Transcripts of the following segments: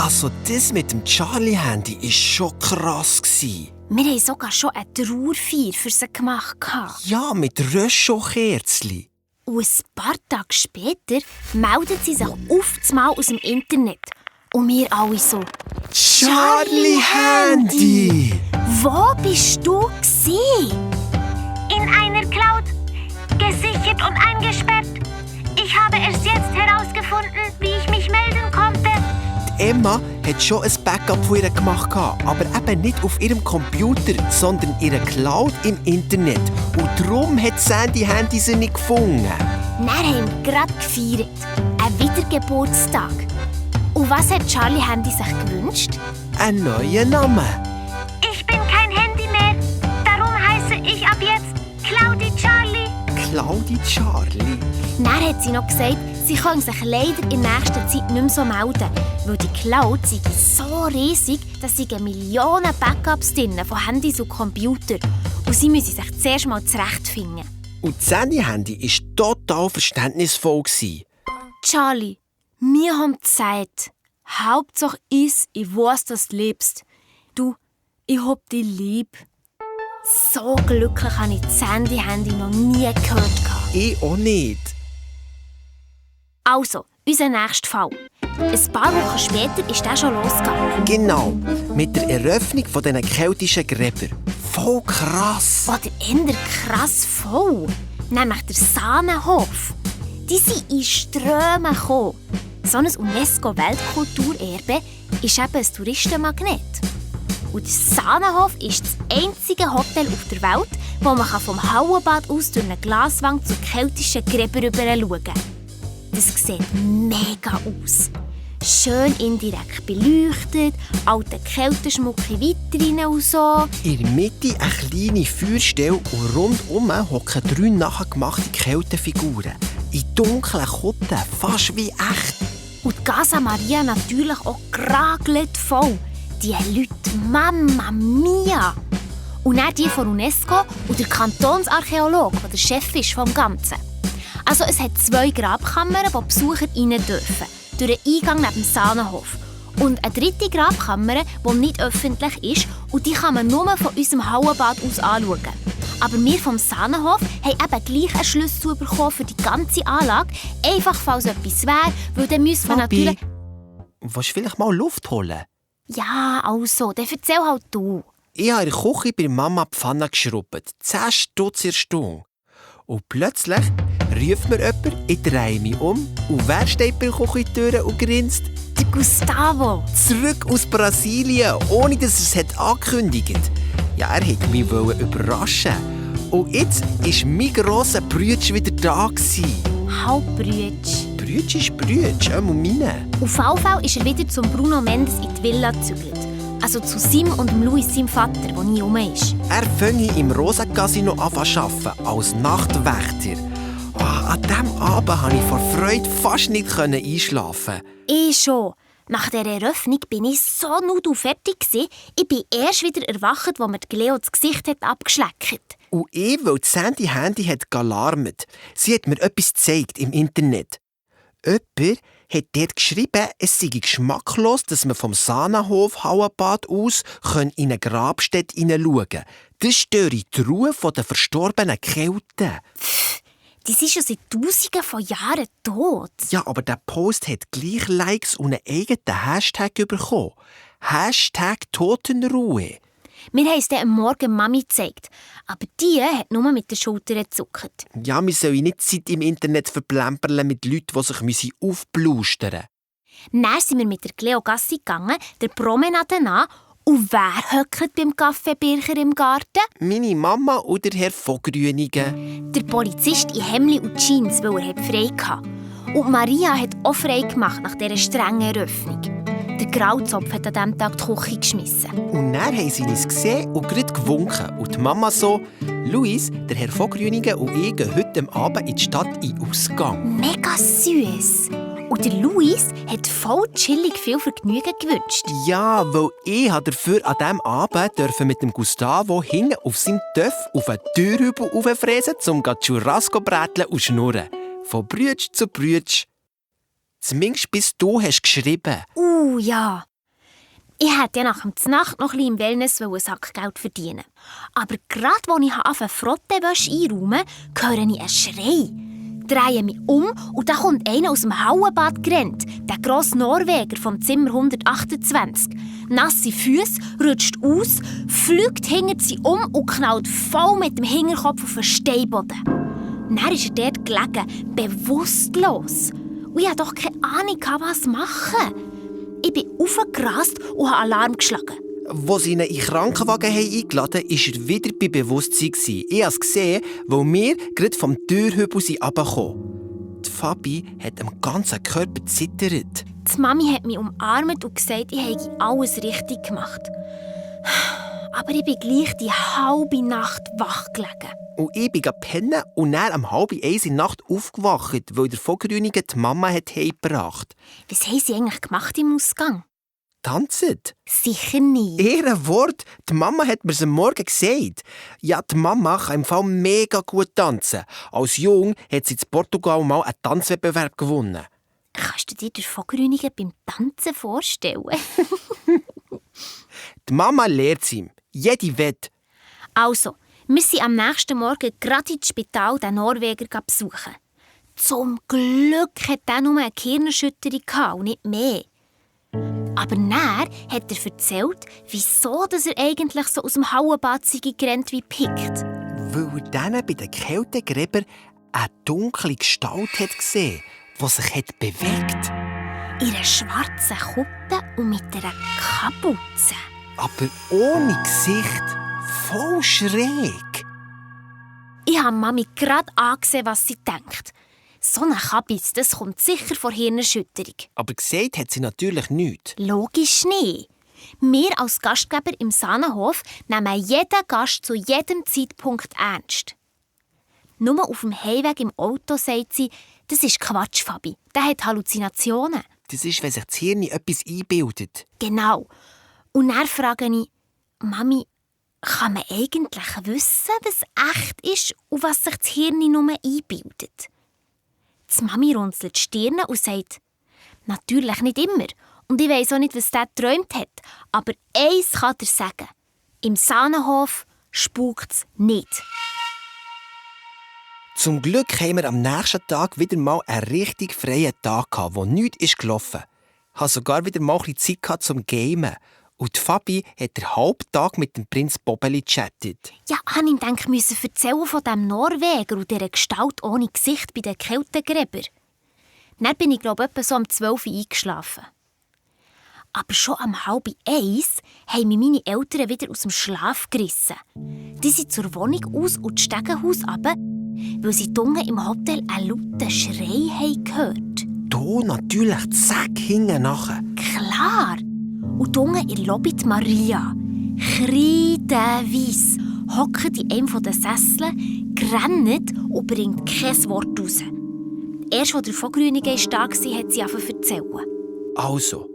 Also das mit dem Charlie-Handy war schon krass. Wir haben sogar schon eine Trauerfeier für sie gemacht. Ja, mit Röschel-Kerzchen. Und ein paar Tage später meldet sie sich auf einmal aus dem Internet. Und wir alle so: Charlie-Handy! Wo bist du gewesen? In einer Cloud, gesichert und eingesperrt. Ich habe erst jetzt herausgefunden, wie ich mich melden konnte. Emma hat schon ein Backup von ihr gemacht, aber eben nicht auf ihrem Computer, sondern in ihrer Cloud im Internet. Und darum hat Sandy Handy sie nicht gefunden. Dann haben wir gerade gefeiert. Ein Wiedergeburtstag. Und was hat Charlie Handy sich gewünscht? Ein neuer Name. Ich bin kein Handy mehr. Darum heiße ich ab jetzt Cloudy Charlie. Cloudy Charlie. Dann hat sie noch gesagt, sie können sich leider in nächster Zeit nicht mehr so melden, weil die Cloud sei so riesig, dass sie Millionen Backups drin von Handys und Computern. Und sie müssen sich zuerst mal zurechtfinden. Und Sandy Handy war total verständnisvoll. Charlie, wir haben Zeit. Hauptsache ist, ich weiß, dass du lebst. Du, ich hab dich lieb. So glücklich habe ich das Sandy-Handy noch nie gehört. Ich auch nicht. Also, unser nächster Fall. Ein paar Wochen später ist der schon losgegangen. Genau, mit der Eröffnung dieser keltischen Gräber. Voll krass. Oder eher krass voll. Nämlich der Sahnenhof. Die sind in Strömen gekommen. So ein UNESCO-Weltkulturerbe ist eben ein Touristenmagnet. Und der Sahnenhof ist das einzige Hotel auf der Welt, wo man vom Hallenbad aus durch eine Glaswand zu keltischen Gräbern schauen kann. Das sieht mega aus. Schön indirekt beleuchtet, alte Kälteschmuck in Vitrinen und so. In der Mitte eine kleine Feuerstelle und rundum hocken 3 nachgemachte Kältefiguren. In dunklen Kutten, fast wie echt. Und die Casa Maria natürlich auch geragelt voll. Die Leute, Mamma Mia! Und dann die von UNESCO und der Kantonsarchäologe, der der Chef ist vom Ganzen. Also es hat 2 Grabkammern, wo Besucher rein dürfen, durch den Eingang neben dem Sahnenhof. Und eine 3. Grabkammer, die nicht öffentlich ist und die kann man nur von unserem Hallenbad aus anschauen. Aber wir vom Sahnenhof haben eben gleich einen Schlüssel bekommen für die ganze Anlage, einfach falls etwas wäre, weil dann müssen wir natürlich... Willst du vielleicht mal Luft holen? Ja, also, dann erzähl halt du. Ich habe in der Küche bei Mama die Pfanne geschrubbt. 10 Stutz in der Stunde. Und plötzlich ruft mir jemand, ich drehe mich um. Und wer steht bei der Küchentür und grinst? Der Gustavo. Zurück aus Brasilien, ohne dass er es angekündigt hat. Ja, er wollte mich überraschen. Und jetzt war mein grosser Brütsch wieder da. Halbbrütsch. Brütsch ist Brütsch, auch meine. Auf jeden Fall ist er wieder zum Bruno Mendes in die Villa gezügelt. Also zu Sim und dem Louis, seinem Vater, der nie rum ist. Er fange im Rosa Casino an zu arbeiten, als Nachtwächter. An diesem Abend konnte ich vor Freude fast nicht einschlafen. Ich schon. Nach dieser Eröffnung war ich so nudelfertig. Ich bin erst wieder erwacht, als mir Leo das Gesicht abgeschleckt hat. Und ich, weil das Sandy Handy hat gealarmt. Sie hat mir etwas gezeigt im Internet. Jemand hat dort geschrieben, es sei geschmacklos, dass man vom Sahnenhof Hallenbad aus in eine Grabstätte hineinschauen kann. Das störe die Ruhe der verstorbenen Kelten. Die sind schon seit Tausenden von Jahren tot. Ja, aber der Post hat gleich Likes und einen eigenen Hashtag bekommen. Hashtag Totenruhe. Wir haben es dann am Morgen Mami gezeigt. Aber die hat nur mit den Schultern gezuckt. Ja, wir sollen nicht Zeit im Internet verplempern mit Leuten, die sich aufblustern müssen. Dann sind wir mit der Cleo Gassi gegangen, der Promenade nach. Und wer hockt beim Kaffeebircher im Garten? Meine Mama und der Herr von Grünigen. Der Polizist in Hemli und Jeans, weil er frei hatte. Und Maria hat auch frei gemacht nach dieser strengen Eröffnung. Der Grauzopf hat an diesem Tag die Küche geschmissen. Und dann haben sie uns gesehen und gerade gewunken. Und die Mama so: Luis, der Herr von Grünigen und ich gehen heute Abend in die Stadt in den Ausgang. Mega süß. Und der Luis hat voll chillig viel Vergnügen gewünscht. Ja, weil ich dafür an diesem Abend mit dem Gustavo hinten auf seinem Töff auf einen Türhübel rauffräsen, um Churrasco bräteln und schnurren. Von Brütsch zu Brütsch. Zumindest bis du hast geschrieben. Ja. Ich hätte ja nach der Nacht noch ein bisschen im Wellness einen Sack Geld verdienen. Aber gerade als ich anfange, Frottewäsche einräumen, höre ich einen Schrei. Drehe mich um und da kommt einer aus dem Hallenbad gerannt, der grosse Norweger vom Zimmer 128. Nasse Füße, rutscht aus, fliegt hinter sie um und knallt voll mit dem Hinterkopf auf den Steinboden. Dann ist er dort gelegen, bewusstlos. Und ich hatte doch keine Ahnung, was machen. Ich bin aufgerast und habe Alarm geschlagen. Als sie ihn in den Krankenwagen eingeladen haben, war er wieder bei Bewusstsein. Ich habe es gesehen, weil wir gerade vom Türhügel herunterkamen. Die Fabi hat am ganzen Körper zittert. Die Mami hat mich umarmt und gesagt, ich habe alles richtig gemacht. Aber ich bin gleich die halbe Nacht wach gelegen. Und ich bin pennen und dann um 12:30 in der Nacht aufgewacht, weil der Vogrünigen die Mama heimgebracht hat. Was haben sie eigentlich gemacht im Ausgang? Tanzt? Sicher nicht. Ehrenwort, die Mama hat mir's am Morgen gesagt. Ja, die Mama kann im Fall mega gut tanzen. Als Jung hat sie in Portugal mal einen Tanzwettbewerb gewonnen. Kannst du dir den Vogrünigen beim Tanzen vorstellen? Die Mama lehrt ihm. Jede Wette. Also, wir sind am nächsten Morgen gerade ins Spital den Norweger besuchen. Zum Glück hat er nur eine Gehirnerschütterung und nicht mehr. Aber dann hat er erzählt, wieso dass er eigentlich so aus dem Hallenbad gerannt wie Pikt. Weil er dann bei den Kältegräbern eine dunkle Gestalt hat gesehen, die sich hat bewegt. In einer schwarzen Kutte und mit einer Kapuze. Aber ohne Gesicht. Voll schräg. Ich habe Mami gerade angesehen, was sie denkt. So ein Kabis, das kommt sicher vor Hirnerschütterung. Aber gesagt hat sie natürlich nichts. Logisch nicht. Wir als Gastgeber im Sahnenhof nehmen jeden Gast zu jedem Zeitpunkt ernst. Nur auf dem Heimweg im Auto sagt sie, das ist Quatsch, Fabi. Der hat Halluzinationen. Das ist, wenn sich das Hirn etwas einbildet. Genau. Und dann frage ich, Mami, kann man eigentlich wissen, was echt ist und was sich das Hirn nur einbildet? Die Mami runzelt die Stirn und sagt, natürlich nicht immer. Und ich weiss auch nicht, was der geträumt hat. Aber eins kann er sagen. Im Sahnenhof spukt es nicht. Zum Glück haben wir am nächsten Tag wieder mal einen richtig freien Tag gehabt, wo nichts gelaufen ist. Ich hatte sogar wieder mal ein bisschen Zeit zum Gamen. Und die Fabi hat den halben Tag mit dem Prinz Bobeli gechattet. Ja, ich musste erzählen von dem Norweger und dieser Gestalt ohne Gesicht bei den Kältegräbern. Dann bin ich, etwa so um 12 Uhr eingeschlafen. Aber schon um 12:30 haben mich meine Eltern wieder aus dem Schlaf gerissen. Die sind zur Wohnung aus und das Stegenhaus runter, weil sie unten im Hotel einen lauten Schrei haben gehört. Du natürlich zack hinten nachher. Klar! Und unten in der Lobby die Maria. Kreideweiss hockt in einem der Sesseln, rennt und bringt kein Wort raus. Erst als der Vogrünigen da war, hat sie angefangen zu erzählen. Also,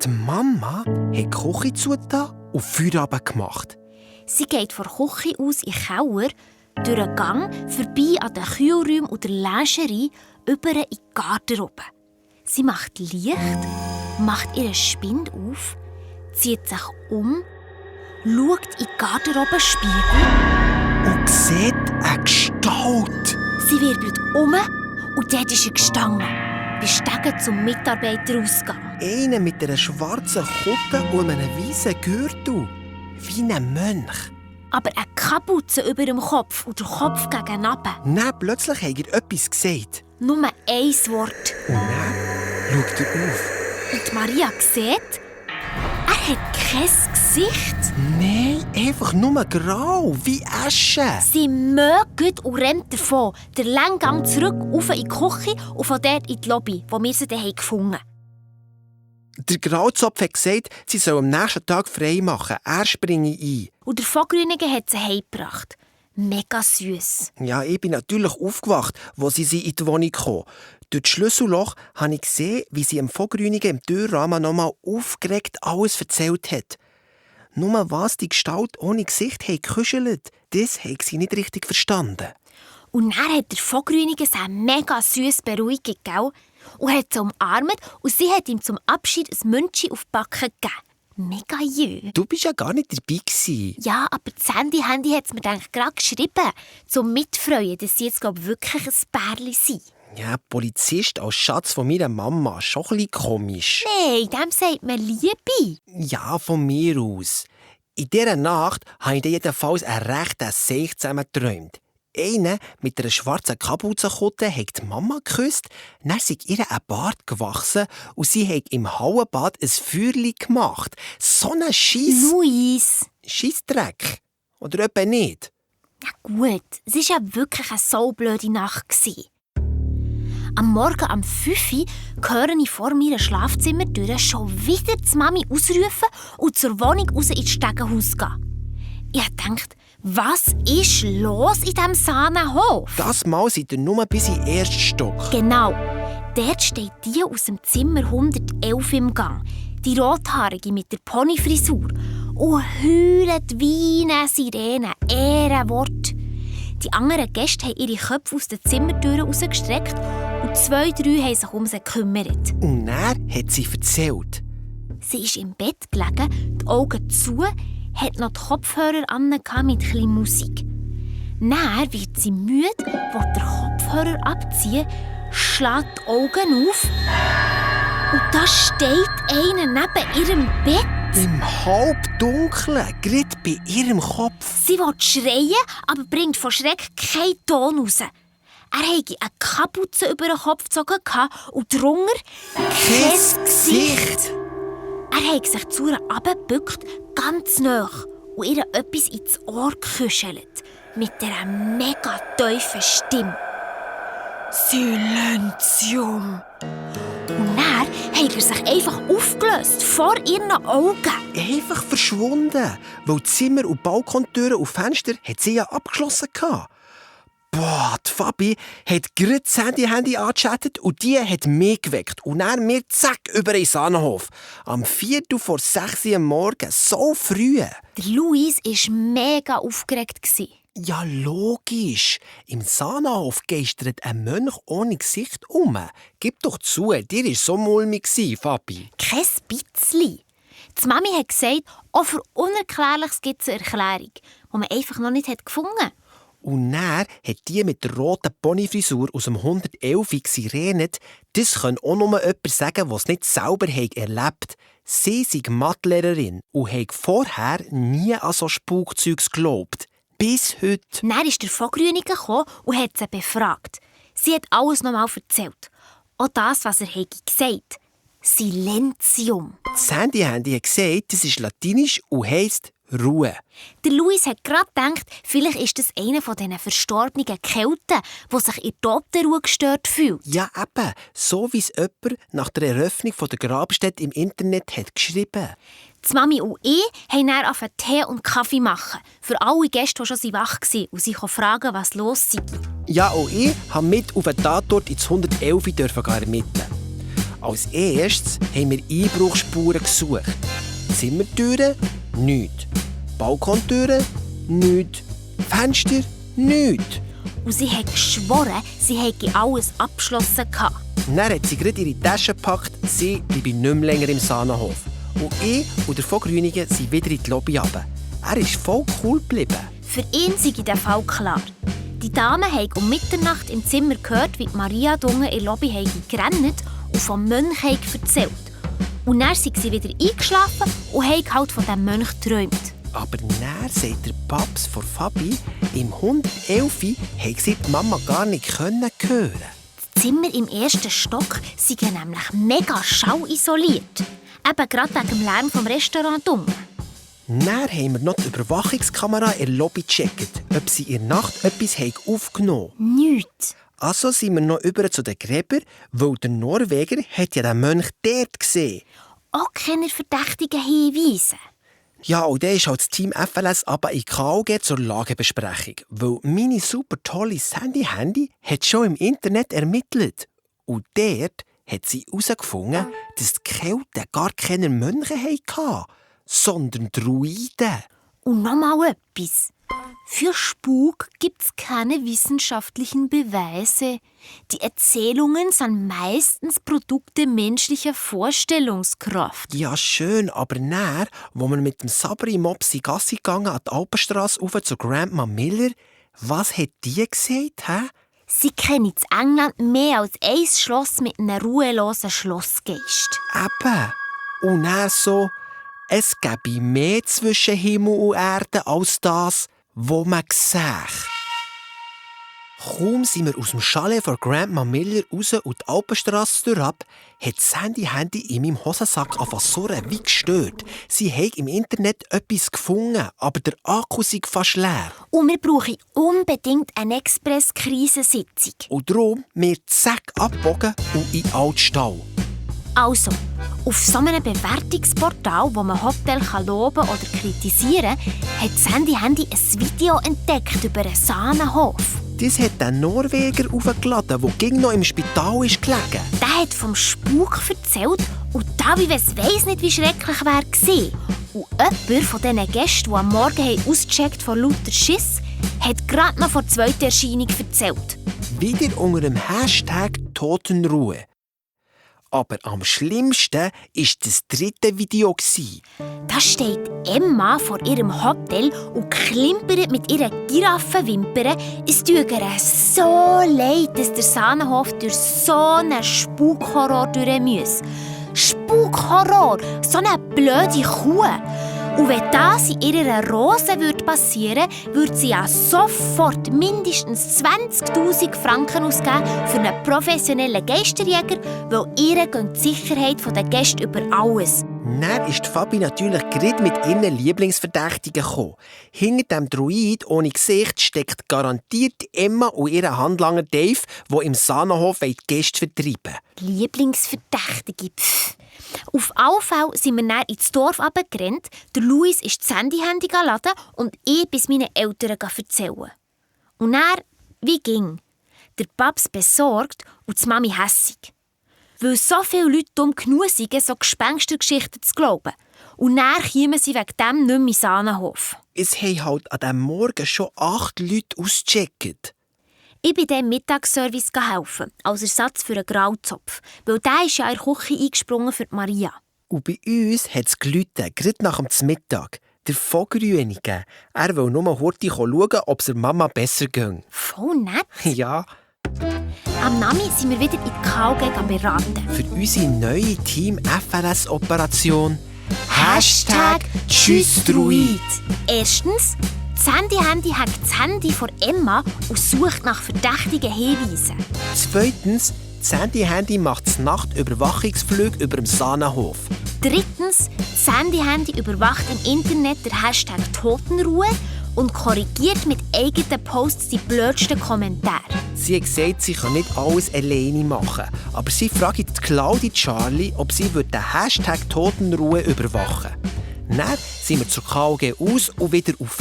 die Mama hat die Küche zugetan und Feierabend gemacht. Sie geht von der Küche aus in den Keller, durch einen Gang, vorbei an den Kühlräumen und der Lingerie, über in die Garderobe. Sie macht Licht, macht ihren Spind auf, zieht sich um, schaut in den Garderobenspiegel und sieht eine Gestalt. Sie wirbelt um und dort ist er gestanden, besteigt zum Mitarbeiterausgang. Einer mit einer schwarzen Kutte und einem weißen Gürtel. Wie ein Mönch. Aber eine Kapuze über dem Kopf und der Kopf gegen runter. Dann plötzlich hat er etwas gesagt. Nur ein Wort. Und dann schaut er auf. Und Maria sieht, er hat kein Gesicht. Nein, einfach nur grau, wie Asche. Sie mögt und rennt davon, den langen Gang zurück auf in die Küche und von dort in die Lobby, wo wir sie dann gefunden haben. Der Grauzopf hat gesagt, sie soll am nächsten Tag frei machen. Er springe ein. Und der Vogrünigen hat sie heimgebracht. Mega süß. Ja, ich bin natürlich aufgewacht, als sie in die Wohnung kam. Durch das Schlüsselloch habe ich gesehen, wie sie dem Vogrünigen im Türrahmen nochmal aufgeregt alles erzählt hat. Nur was die Gestalt ohne Gesicht gekuschelt, das hat sie nicht richtig verstanden. Und dann hat der Vogrünigen sie mega süß beruhigt, gell? Und hat sie umarmt und sie hat ihm zum Abschied ein Münzchen auf die Backe gegeben. Mega jö. Du bist ja gar nicht dabei gewesen. Ja, aber das Handy hat es mir gerade geschrieben, zum Mitfreuen, dass sie jetzt wirklich ein Bärli sind. Ja, Polizist als Schatz von meiner Mama. Schon ein bisschen komisch. Nein, dem sagt man Liebe. Ja, von mir aus. In dieser Nacht habe ich jedenfalls einen rechten Seich zusammengeträumt. Einer mit einer schwarzen Kapuzenkutte hat die Mama geküsst, dann sei ihr ein Bart gewachsen und sie hat im Hallenbad ein Feuerchen gemacht. So ein Scheissdreck. Oder etwa nicht? Ja gut, es war ja wirklich eine so blöde Nacht. Am Morgen um 5 Uhr höre ich vor meiner Schlafzimmertür schon wieder die Mami ausrufen und zur Wohnung raus ins Stegenhaus gehen. Ich dachte, was ist los in diesem Sahnenhof? Das Mal seid ihr nur bis in den ersten Stock. Genau. Dort steht die aus dem Zimmer 111 im Gang. Die Rothaarige mit der Ponyfrisur. Und heult wie eine Sirene. Ehrenwort. Die anderen Gäste haben ihre Köpfe aus den Zimmertüren rausgestreckt und 2, 3 haben sich um sie gekümmert. Und dann hat sie erzählt. Sie ist im Bett gelegen, die Augen zu, hat noch die Kopfhörer an mit etwas Musik. Dann wird sie müde, will den Kopfhörer abziehen, schlägt die Augen auf und da steht einer neben ihrem Bett. Im Halbdunklen, gerade bei ihrem Kopf. Sie will schreien, aber bringt von Schreck keinen Ton raus. Er hatte eine Kapuze über den Kopf gezogen und drunter Kein Gesicht. Er hat sich zu ihr runtergebückt, ganz nah, und ihr etwas ins Ohr geküschelt. Mit einer mega tiefen Stimme. Silenzium. Und dann hat er sich einfach aufgelöst, vor ihren Augen. Einfach verschwunden, weil die Zimmer- und Balkontüren und Fenster hat sie ja abgeschlossen hatten. Boah, die Fabi hat gerade das Handy angechattet und die hat mich geweckt. Und dann mir zack über den Sahnenhof. Am 5:45 am Morgen, so früh. Der Luis war mega aufgeregt. Ja, logisch. Im Sahnenhof geistert ein Mönch ohne Gesicht um. Gib doch zu, dir war so mulmig, Fabi. Kein bisschen. Die Mami hat gesagt, auch für Unerklärliches gibt es eine Erklärung, die man einfach noch nicht gefunden hat. Und dann hat die mit der roten Ponyfrisur aus dem 111 geredet, das kann auch nur jemand sagen, der es nicht selber erlebt hat. Sie sei Mathelehrerin und hat vorher nie an so Spukzeugs geglaubt. Bis heute. Dann ist der Vogrüniger gekommen und hat sie befragt. Sie hat alles noch einmal erzählt. Auch das, was er gesagt hat. Silenzium. Das Handy hat gesagt, das ist Latinisch und heisst Ruhe. Der Luis hat gerade gedacht, vielleicht ist das einer von diesen verstorbenen Kelten, der sich in der Totenruhe gestört fühlt. Ja, eben. So wie es jemand nach der Eröffnung der Grabstätte im Internet hat geschrieben. Die Mami und ich haben dann angefangen, Tee und Kaffee machen. Für alle Gäste, die schon wach waren und sich fragen, was los sei. Ja, auch ich durfte mit auf den Tatort ins 111 ermitteln. Als erstes haben wir Einbruchsspuren gesucht. Zimmertüren? Nichts. Balkontüren? Nichts. Fenster? Nichts. Und sie hat geschworen, sie hätte alles abgeschlossen. Dann hat sie gerade ihre Tasche gepackt, sie bleibe nicht mehr länger im Sahnenhof. Und ich und der Vogrünigen sind wieder in die Lobby runter. Er ist voll cool geblieben. Für ihn sei der Fall klar. Die Damen haben um Mitternacht im Zimmer gehört, wie Maria Dunge in der Lobby gerannt und vom Mönch erzählt. Und dann sind sie wieder eingeschlafen und haben halt von diesem Mönch geträumt. Aber dann sagt der Paps von Fabi, im 111 hat sie die Mama gar nicht hören. Das Zimmer im ersten Stock sei nämlich mega schauisoliert. Eben gerade wegen dem Lärm vom Restaurant unten. Dann haben wir noch die Überwachungskamera in der Lobby gecheckt, ob sie in der Nacht etwas aufgenommen haben. Nichts. Also sind wir noch über zu den Gräbern, weil der Norweger hat ja den Mönch dort gesehen. Auch keine verdächtigen Hinweise. Ja, und dann ist halt das Team FLS aber in KOG zur Lagebesprechung, weil meine super tolle Sandy-Handy hat schon im Internet ermittelt. Und dort hat sie herausgefunden, dass die Kelten gar keine Mönche hatten, sondern Druiden. Und nochmal etwas. Für Spuk gibt es keine wissenschaftlichen Beweise. Die Erzählungen sind meistens Produkte menschlicher Vorstellungskraft. Ja, schön, aber näher, wo wir mit dem Sabri Mopsi Gassi gegangen an die Alpenstrasse rauf zu Grandma Miller, was hat die gesagt, hä? Sie kennen in England mehr als ein Schloss mit einem ruhelosen Schlossgeist. Eben. Und er so, es gäbe mehr zwischen Himmel und Erde als das, was man sieht. Kaum sind wir aus dem Chalet von Grandma Miller raus und die Alpenstrasse durchab, hat das Handy in meinem Hosensack angefangen so wie gestört. Sie haben im Internet etwas gefunden, aber der Akku sei fast leer. Und wir brauchen unbedingt eine Express-Krisensitzung. Und darum wir zack abgebogen und in den Altstall. Also, auf so einem Bewertungsportal, wo man Hotel loben oder kritisieren kann, hat Sandy Handy ein Video entdeckt über einen Sahnenhof. Das hat der Norweger aufgeladen, der ging noch im Spital ist gelegen. Der hat vom Spuk erzählt und Davi weiss nicht, wie schrecklich war. Und jemand von diesen Gästen, die am Morgen ausgecheckt vor lauter Schiss, hat gerade noch vor der zweiten Erscheinung erzählt. Wieder unter dem Hashtag Totenruhe. Aber am schlimmsten war das dritte Video. Da steht Emma vor ihrem Hotel und klimpert mit ihren Giraffenwimpern. Es tut ihr so leid, dass der Sahnenhof durch so einen Spukhorror durch muss. Spukhorror! So eine blöde Kuh! Und wenn das in ihrer Rose passieren würde sie ja sofort mindestens 20'000 Franken ausgeben für einen professionellen Geisterjäger, weil ihr geht die Sicherheit der Gäste über alles. Dann ist Fabi natürlich gerade mit ihren Lieblingsverdächtigen gekommen. Hinter dem Druid ohne Gesicht steckt garantiert Emma und ihr Handlanger Dave, die im Sahnenhof die Gäste vertreiben. Lieblingsverdächtige, pfff. Auf alle Fälle sind wir dann ins Dorf runtergerannt. Der Luis ist das Handy laden und ich bis meinen Eltern erzählen. Und dann, wie ging? Der Papst besorgt und die Mami hässig. Weil so viele Leute dumm genug sind, so Gespenstergeschichten zu glauben. Und dann kämen sie wegen dem nicht mehr in den Sahnenhof. Es haben halt an diesem Morgen schon 8 Leute ausgecheckt. Ich bin dem Mittagsservice helfen, als Ersatz für einen Grauzopf, weil der ist ja in der Küche eingesprungen für Maria. Und bei uns hat es geläutet, gerade nach dem Mittag. Der Vogelrüenige. Er will nur heute schauen, ob es der Mama besser geht. Voll nett. Ja. Am Nami sind wir wieder in die KG beraten. Für unsere neue Team-FLS-Operation #TschüssDruid. Erstens, das Handy hackt das Handy von Emma und sucht nach verdächtigen Hinweisen. Zweitens, das Handy macht Nachtüberwachungsflüge über dem Sahnenhof. Drittens, das Handy überwacht im Internet den Hashtag Totenruhe und korrigiert mit eigenen Posts die blödsten Kommentare. Sie hat gesagt, sie kann nicht alles alleine machen. Aber sie fragt Claudi Charlie, ob sie den Hashtag Totenruhe überwachen würde. Dann sind wir zur KG aus und wieder rauf.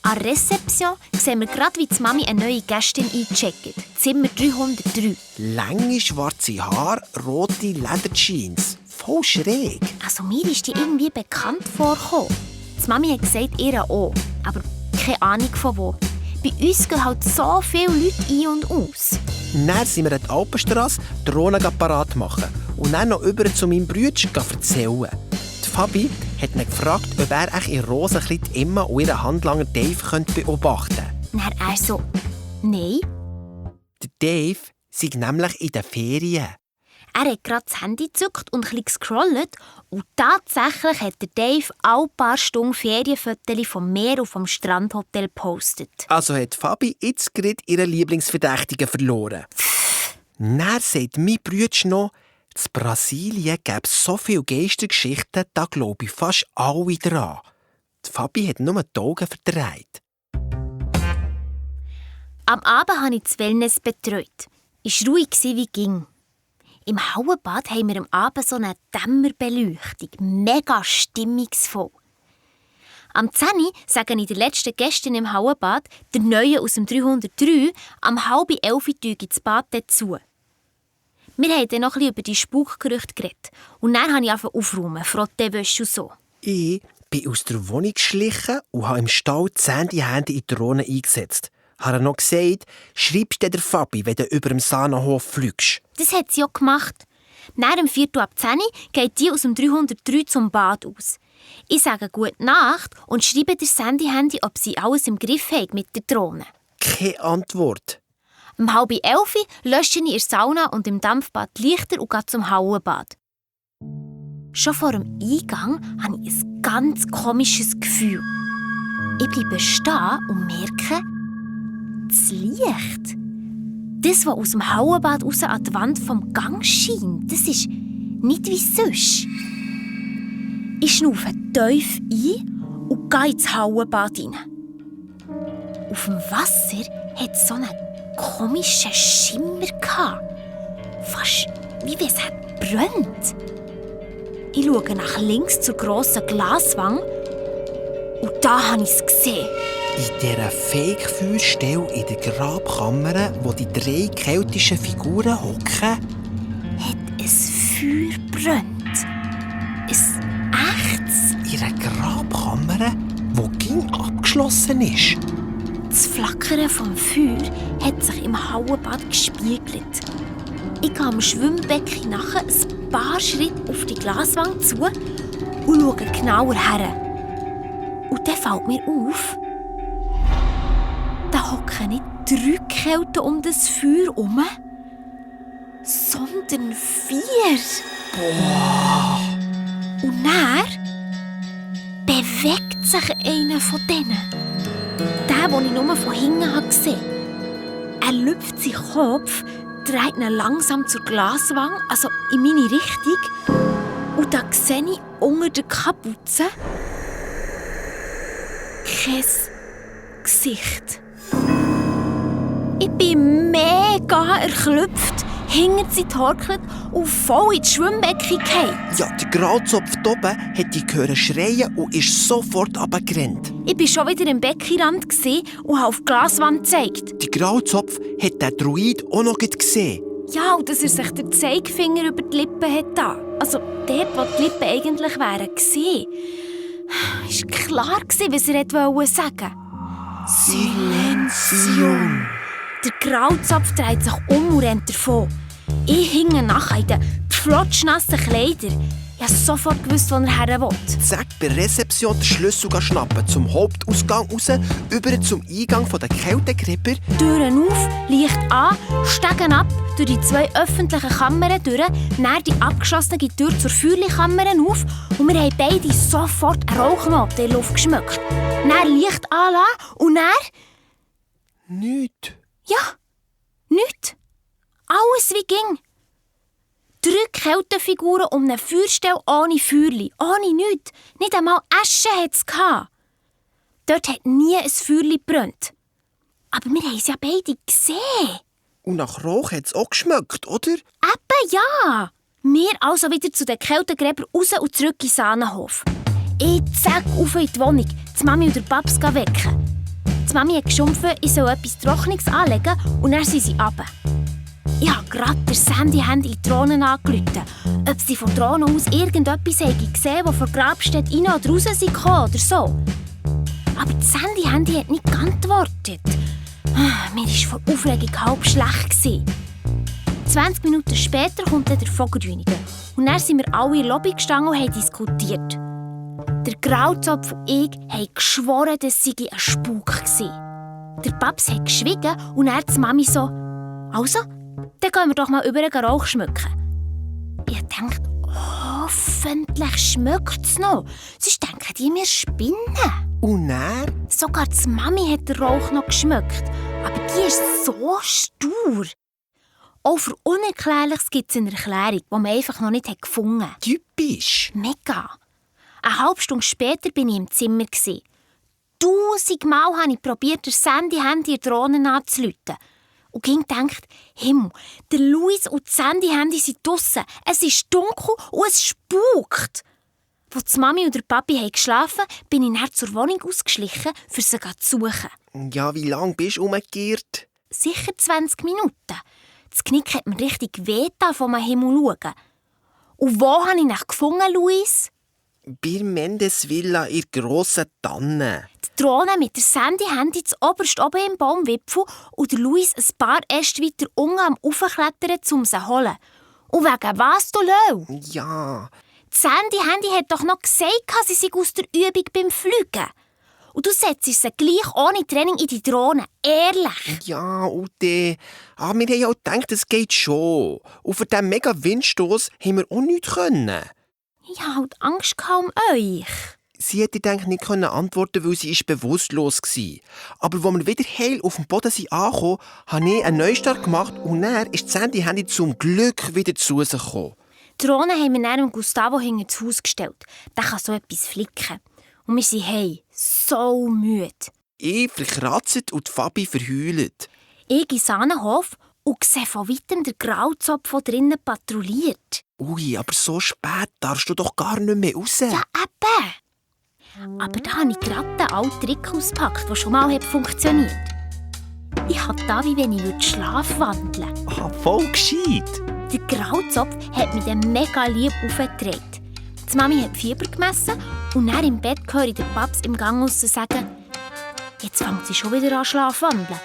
An der Rezeption sehen wir gerade, wie die Mami eine neue Gästin eincheckt. Zimmer 303. Lange schwarze Haare, rote Lederjeans. Voll schräg. Also mir ist die irgendwie bekannt vorgekommen. Die Mami hat gesagt, ihr auch. Aber keine Ahnung von wo. Bei uns gehen halt so viele Leute ein und aus. Dann sind wir an der Alpenstrasse die Drohne parat machen und dann noch über zu meinem Bruder erzählen. Die Fabi hat mich gefragt, ob er in Rosenkleid Emma und ihren Handlanger Dave beobachten könnte. Dann er so, nein. Der Dave sei nämlich in den Ferien. Er hat gerade das Handy gezückt und ein bisschen gescrollt und tatsächlich hat der Dave alle paar Stunden Ferienfotos vom Meer und vom Strandhotel gepostet. Also hat Fabi jetzt gerade ihren Lieblingsverdächtigen verloren. Dann sagt mein Bruder noch, in Brasilien gäbe es so viele Geistergeschichten, da glaube ich fast alle dran. Die Fabi hat nur die Augen verdreht. Am Abend habe ich das Wellness betreut. Es war ruhig wie ging. Im Hauenbad haben wir am Abend so eine Dämmerbeleuchtung. Mega stimmungsvoll. Am 10 Uhr sagen ich der letzten Gästin im Hauenbad, der Neue aus dem 303, am 10:30 Uhr ins Bad dazu. Wir haben dann noch ein bisschen über die Spukgerüchte geredet. Und dann habe ich angefangen aufräumen, Frottewäsche und so. Ich bin aus der Wohnung geschlichen und habe im Stall die Sandy-Hände in die Drohne eingesetzt. Habe noch gesagt, schreibst du der Fabi, wenn du über dem Sahnenhof fliegst. Das hat sie auch gemacht. Nach dem 9:45 geht die aus dem 303 zum Bad aus. Ich sage «Gute Nacht» und schreibe der Sandy-Handy, ob sie alles im Griff hat mit der Drohne. Keine Antwort. Um 10:30 lösche ich in der Sauna und im Dampfbad die Lichter und gehe zum Hauenbad. Schon vor dem Eingang habe ich ein ganz komisches Gefühl. Ich bleibe stehen und merke, das Licht, das, was aus dem Hauenbad raus an die Wand vom Gang scheint, das ist nicht wie sonst. Ich schnaufe tief ein und gehe ins Hauenbad rein. Auf dem Wasser hat es so einen komischen Schimmer gehabt. Fast wie wenn es brennt. Ich schaue nach links zur grossen Glaswand und da habe ich es gesehen. In dieser Fake-Feuerstelle in der Grabkammer, wo die 3 keltischen Figuren hocken, Hat ein Feuer brennt. Ein echtes. in einer Grabkammer, die ging abgeschlossen ist. Das Flackern vom Feuer hat sich im Hauenbad gespiegelt. Ich gehe am Schwimmbecken nachher ein paar Schritte auf die Glaswand zu und schaue genauer her. Und dann fällt mir auf, da hocken nicht 3 Kelten um das Feuer herum, sondern 4. Und dann bewegt sich einer von denen. Der, den ich nur von hinten gesehen habe. Er lüpft seinen Kopf, dreht ihn langsam zur Glaswand, also in meine Richtung. Und da sehe ich unter der Kapuze kein Gesicht. Ich bin mega erklüpft, hinter sie torkelt und voll ins Schwimmbecken gefallen. Ja, der Grauzopf da oben hat die gehört schreien und ist sofort runtergerannt. Ich war schon wieder im Beckenrand und habe auf die Glaswand gezeigt. Der Grauzopf hat den Druid auch noch gesehen. Ja, und dass er sich den Zeigefinger über die Lippen hat da. Also dort, wo die Lippen eigentlich wären gesehen. Es war klar, was er wollte sagen. Silenzium. Der Grauzopf dreht sich um und rennt davon. Ich hinge nachher in den flotschnassen Kleidern. Ich habe sofort gewusst, wo er her will. Zack, bei der Rezeption den Schlüssel schnappen, zum Hauptausgang raus, über zum Eingang der Kältegräber. Türen auf, Licht an, steigen ab, durch die 2 öffentlichen Kammern durch, dann die abgeschlossene Tür zur Feuerkammer auf und wir haben beide sofort eine Rauchnote in die Luft geschmückt. Dann Licht anlassen und dann... Nichts. Ja, nichts. Alles wie ging. 3 Kältefiguren um eine Feuerstelle ohne Feuerli, ohne nichts. Nicht einmal Asche hatte es. Dort hat nie ein Feuerli gebrannt. Aber wir haben es ja beide gesehen. Und nach Rauch hat es auch geschmeckt, oder? Eben ja. Wir also wieder zu den Kältegräbern raus und zurück in den Sahnenhof. Ich zack auf in die Wohnung, die Mami und der Paps wecken. Die Mami hat geschumpfen, ich soll etwas Trockenes anlegen und dann sind sie runter. Ich habe gerade der Sandy-Handy in die Drohne angerufen, ob sie von der Drohne aus irgendetwas gesehen haben, das von der Grabstätte rein oder raus kam oder so. Aber das Sandy-Handy hat nicht geantwortet. Mir war vor Aufregung halb schlecht. 20 Minuten später kommt dann der Vogelrüniger. Und dann sind wir alle in der Lobby gestanden und haben diskutiert. Der Grauzopf und ich haben geschworen, dass sie ein Spuk war. Der Paps hat geschwiegen und dann die Mami so: «Also, dann gehen wir doch mal über den Rauch schmücken.» Ich dachte, hoffentlich schmeckt es noch. Sonst denken die, wir spinnen. Und dann? Sogar die Mami hat den Rauch noch geschmeckt. Aber die ist so stur. Auch für Unerklärliches gibt es eine Erklärung, die man einfach noch nicht gefunden hat. Typisch. Mega. Eine halbe Stunde später war ich im Zimmer. 1000 Mal habe ich probiert, das Sandy-Handy in der Drohne anzurufen. Und ging gedacht, Himmel, der Luis und das Sandy-Handy sind draussen. Es ist dunkel und es spukt. Als die Mami und der Papi geschlafen haben, bin ich dann zur Wohnung ausgeschlichen, um sie zu suchen. Ja, wie lange bist du umgekehrt? Sicher 20 Minuten. Das Knick hat mir richtig wehgetan, vom Himmel schauen. Und wo habe ich dich gefunden, Luis? Bei Mendesvilla in der grossen Tanne. Die Drohne mit der Sandy Handy zuoberst oben im Baumwipfel und der Luis ein paar Äste weiter unten am Aufklettern, um sie zu holen. Und wegen was, du Löw? Ja. Die Sandy Handy hat doch noch gesagt, sie sei aus der Übung beim Fliegen. Und du setzt sie gleich ohne Training in die Drohne. Ehrlich. Ja, Ute. Wir haben ja auch gedacht, es geht schon. Und für diesen mega Windstoss haben wir auch nichts können. Ich hatte halt Angst um euch. Sie hätte nicht antworten, weil sie bewusstlos war. Aber als wir wieder heil auf dem Boden angekommen, habe ich einen Neustart gemacht und dann ist das Handy zum Glück wieder zu sich gekommen. Die Drohne haben wir dann Gustavo hinter das Haus gestellt. Der kann so etwas flicken. Und wir sind heim. So müde. Ich verkratzt und Fabi verheult. Ich in Sahnenhof und sehe von weitem den Grauzopf, der drinnen patrouilliert. Ui, aber so spät darfst du doch gar nicht mehr raus. Ja, eben. Aber da habe ich gerade den alten Trick ausgepackt, der schon mal funktioniert. Ich habe da, wie wenn ich Schlaf wandeln würde. Voll gescheit. Der Grauzopf hat mich dann mega lieb aufgetragen. Die Mami hat Fieber gemessen und dann im Bett höre ich den Paps im Gang raus sagen, jetzt fängt sie schon wieder an Schlafwandeln.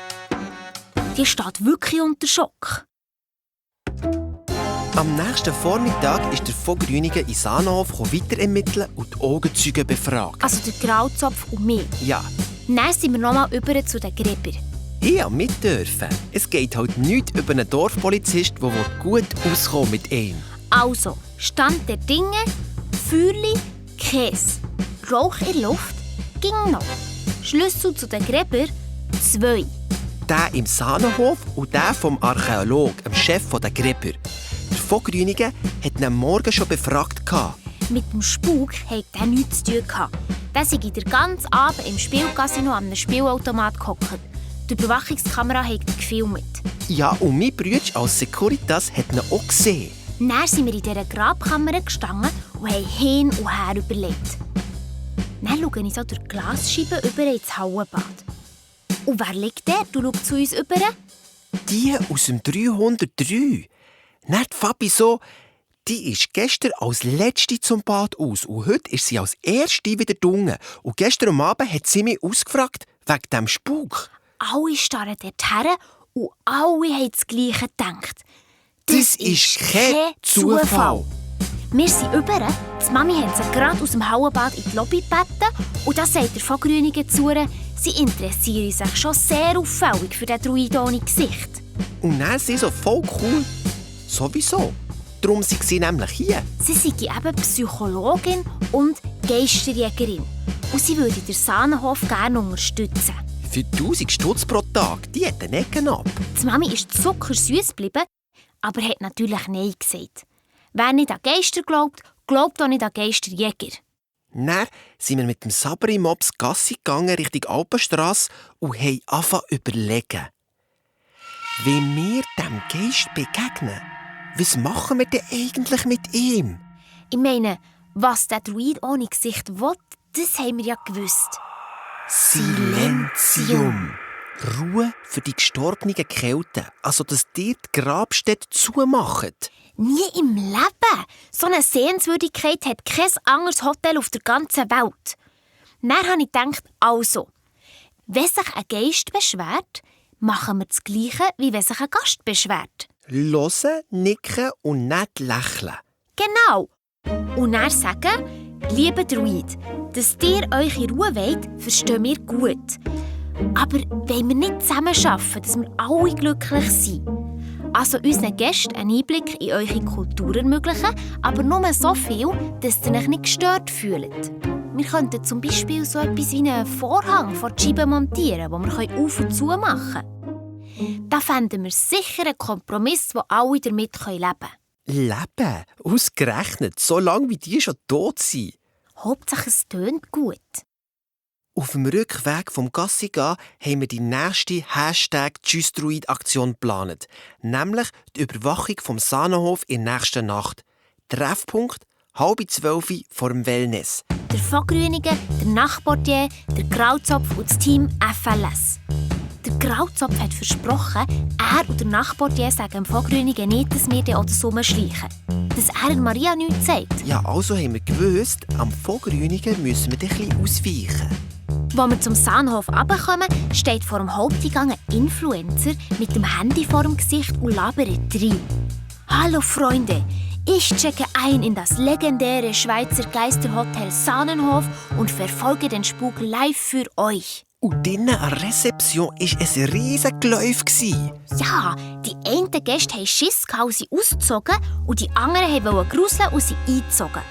Die steht wirklich unter Schock. Am nächsten Vormittag ist der von Grüningen in Sahnhof weiter ermitteln und die Augenzeugen befragen. Also der Grauzopf und mich. Ja. Dann sind wir nochmal über zu den Gräbern. Ich durfte mit. Es geht halt nichts über einen Dorfpolizist, der gut auskommt mit ihm. Also, Stand der Dinge, Feuerli, Käse. Rauch in der Luft, ging noch. Schlüssel zu den Gräbern, 2. Der im Sahnenhof und der vom Archäolog, dem Chef der Gräber. Der von Grüningen hat ihn am Morgen schon befragt. Mit dem Spuk hatte er nichts zu tun. Der sei den ganzen Abend im Spielcasino an einem Spielautomat gehockt. Die Überwachungskamera hat ihn gefilmt. Ja, und mein Bruder als Securitas hat ihn auch gesehen. Dann sind wir in dieser Grabkammer gestanden und haben hin und her überlegt. Dann schaue ich so durch die Glasscheibe über ins Hallenbad. Und wer liegt der? Du schaust zu uns über? Die aus dem 303. Dann die Fabi so, die ist gestern als Letzte zum Bad aus und heute ist sie als Erste wieder drunten. Und gestern Abend hat sie mich ausgefragt wegen dem Spuk. Alle starren dort her und alle haben das Gleiche gedacht. Das ist kein Zufall. Wir sind über. Die Mami hat sie gerade aus dem Hallenbad in die Lobby gebeten. Und da sagt der von Grüningen zu ihr, sie interessieren sich schon sehr auffällig für den Druid ohne Gesicht. Und dann sind sie so voll cool. Sowieso. Darum sind sie nämlich hier. Sie sei eben Psychologin und Geisterjägerin. Und sie würde den Sahnenhof gerne unterstützen. Für 1000 Stutz pro Tag, die hat den Ecken ab. Die Mami ist zuckersüß geblieben, aber hat natürlich Nein gesagt. Wer nicht an Geister glaubt, glaubt auch nicht an Geisterjäger. Dann sind wir mit dem Sabri-Mops Gassi gegangen Richtung Alpenstrasse und haben angefangen zu überlegen. Wenn wir dem Geist begegnen, was machen wir denn eigentlich mit ihm? Ich meine, was der Druid ohne Gesicht will, das haben wir ja gewusst. Silentium. Ruhe für die gestorbenen Kälte. Also, dass dir die Grabstätte zumachen. Nie im Leben! So eine Sehenswürdigkeit hat kein anderes Hotel auf der ganzen Welt. Dann habe ich gedacht, also, wenn sich ein Geist beschwert, machen wir das Gleiche, wie wenn sich ein Gast beschwert. Hören, nicken und nicht lächeln. Genau. Und dann sagen, lieber Druid, dass ihr euch in Ruhe wollt, verstehen wir gut. Aber wollen wir nicht zusammen arbeiten, dass wir alle glücklich sind? Also unseren Gästen einen Einblick in eure Kultur ermöglichen, aber nur so viel, dass ihr euch nicht gestört fühlt. Wir könnten zum Beispiel so etwas wie einen Vorhang vor die Scheibe montieren, den wir auf und zu machen können. Da fänden wir sicher einen Kompromiss, wo alle damit leben können. Leben? Ausgerechnet, so lange wie die schon tot sind. Hauptsache es tönt gut. Auf dem Rückweg vom Gassi gehen haben wir die nächste #TschüssDruid-Aktion geplant. Nämlich die Überwachung vom Sahnenhof in der nächsten Nacht. Treffpunkt 11:30 vor dem Wellness. Der von Grüningen, der Nachtportier, der Grauzopf und das Team FLS. Der Grauzopf hat versprochen, er und der Nachtportier sagen dem von Grüningen nicht, dass wir den oder so schleichen. dass er Maria nichts sagt. Ja, also haben wir gewusst, am Vogrünigen müssen wir ein bisschen ausweichen. Als wir zum Sahnhof runterkommen, steht vor dem Haupteingang ein Influencer mit dem Handy vor dem Gesicht und labert rein. «Hallo Freunde, ich checke ein in das legendäre Schweizer Geisterhotel Sahnenhof und verfolge den Spuk live für euch.» Und drinnen an der Rezeption war ein riesiges Geläuf. Ja, die einen Gäste haben Schiss, sie ausgezogen und die anderen wollten gruseln und sie eingezogen.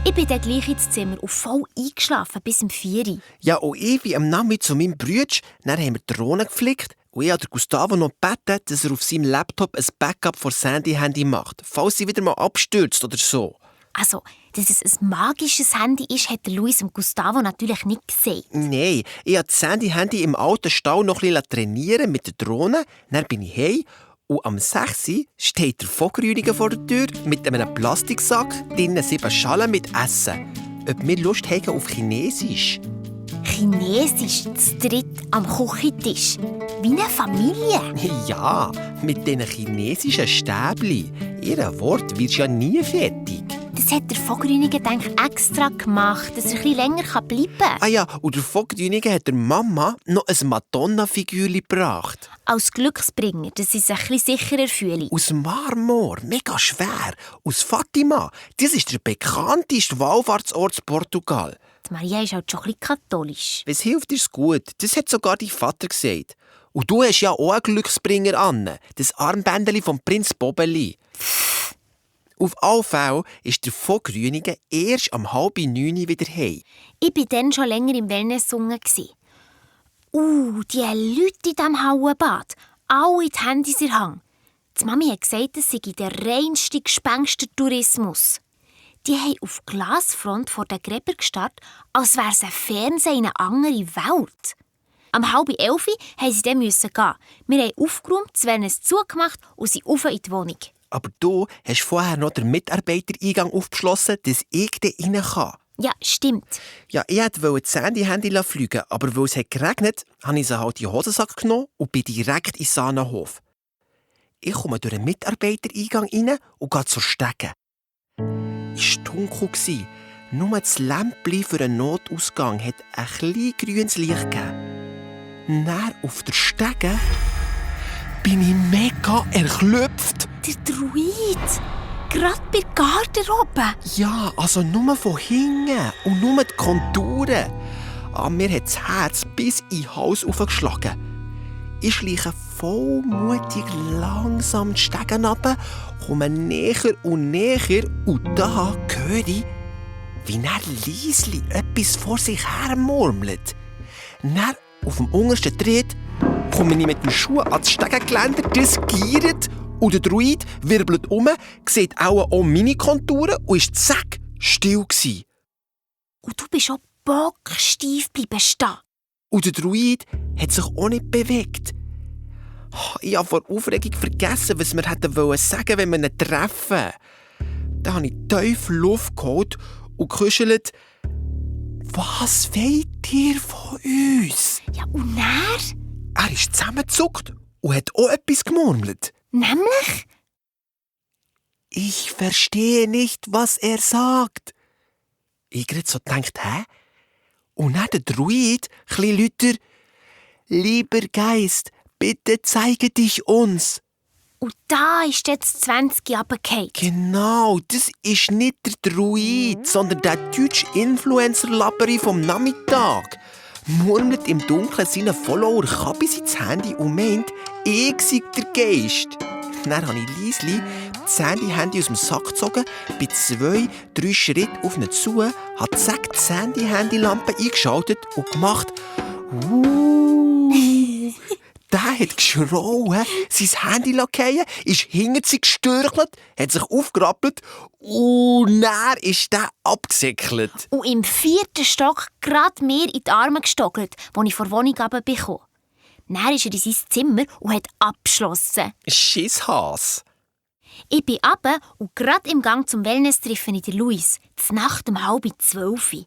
Ich bin dann gleich ins Zimmer und voll eingeschlafen bis um 4 Uhr. Ja, und ich wie am Nachmittag zu meinem Bruder, dann haben wir die Drohne geflickt und ich habe Gustavo noch gebeten, dass er auf seinem Laptop ein Backup von Sandy-Handy macht, falls sie wieder mal abstürzt oder so. Also, dass es ein magisches Handy ist, hat Luis und Gustavo natürlich nicht gesehen. Nein, ich habe das Sandy-Handy im alten Stall noch ein bisschen trainieren mit der Drohne, dann bin ich heim und am 6 Uhr steht der Vogrüniger vor der Tür mit einem Plastiksack, drinnen 7 Schalen mit Essen. Ob wir Lust haben auf Chinesisch? Chinesisch, zu dritt am Küchentisch. Wie eine Familie. Ja, mit diesen chinesischen Stäbchen. Ihr Wort wird ja nie fertig. Das hat der Vogrüniger extra gemacht, dass er ein bisschen länger bleiben kann. Ah ja, und der Vogrüniger hat der Mama noch ein Madonna-Figur gebracht. Als Glücksbringer, dass sie sich ein bisschen sicherer fühlen. Aus Marmor, mega schwer. Aus Fatima. Das ist der bekannteste Wallfahrtsort in Portugal. Die Maria ist halt schon ein bisschen katholisch. Was hilft, ist gut. Das hat sogar dein Vater gesagt. Und du hast ja auch einen Glücksbringer an. Das Armbändchen vom Prinz Bobeli. Auf alle Fälle ist der Vogrüniger erst um 8:30 wieder heim. Ich war dann schon länger im Wellness-Sungen. Die Leute in diesem Hauenbad. Alle die Handys in der Hand. Die Mami hat gesagt, es sei der reinste Gespenstertourismus. Die haben auf die Glasfront vor den Gräbern gestarrt, als wäre es ein Fernsehen in eine andere Welt. Um 10:30 mussten sie dann gehen. Wir haben aufgeräumt, das Wellness zugemacht und sind rauf in die Wohnung. Aber du hast vorher noch den Mitarbeitereingang aufgeschlossen, dass ich da rein kann. Ja, stimmt. Ja, ich wollte das Sandy-Handy fliegen, aber weil es geregnet hat, habe ich sie halt in den Hosensack genommen und bin direkt in den Sahnenhof. Ich komme durch den Mitarbeitereingang rein und gehe zur Stege. Es war dunkel. Nur das Lämpchen für einen Notausgang hat ein kleines grünes Licht gegeben. Dann auf der Stege bin ich mega erklüpft. Der Druid! Gerade bei der Garderobe! Ja, also nur von hinten und nur die Konturen. Mir hat das Herz bis in den Hals aufgeschlagen. Ich schleiche vollmutig langsam die Stege runter, komme näher und näher und da höre ich, wie er leislich etwas vor sich her murmelt. Dann auf dem untersten Tritt komme ich mit dem Schuh ans Stegengeländer, das giert und der Druid wirbelt um, sieht auch meine Konturen und ist zack still gewesen. Und du bist auch bocksteif bleiben stehen. Und der Druid hat sich auch nicht bewegt. Ich habe vor Aufregung vergessen, was wir hätten sagen, wenn wir ihn treffen. Dann habe ich tief Luft geholt und gekuschelt. Was wollt ihr von uns? Ja, und er? Er ist zusammengezuckt und hat auch etwas gemurmelt. Nämlich? Ich verstehe nicht, was er sagt. Ich gerade so gedacht, hä? Und dann der Druid, ein bisschen lauter. Lieber Geist, bitte zeige dich uns. Und da ist jetzt 20 runtergefallen. Genau, das ist nicht der Druid, sondern der deutsche Influencer-Lapperi vom Nachmittag. Murmelt im Dunkeln seinen Follower Kabi sein Handy und meint, ich sei der Geist. Dann habe ich leislich das Handy aus dem Sack gezogen, bin 2-3 Schritte auf ihn zu, habe zack die Handy-Lampe eingeschaltet und gemacht. Der hat geschrauen, sein Handy fallen, ist hinter sich gestürchelt, hat sich aufgerappelt und dann ist der abgesäckelt. Und im 4. Stock gerade mir in die Arme gestockelt, als ich vor der Wohnung runterbekomme. Dann ist er in sein Zimmer und hat abgeschlossen. Schisshas. Ich bin runter und gerade im Gang zum Wellness treffen ich den Luis, zur Nacht um 11:30.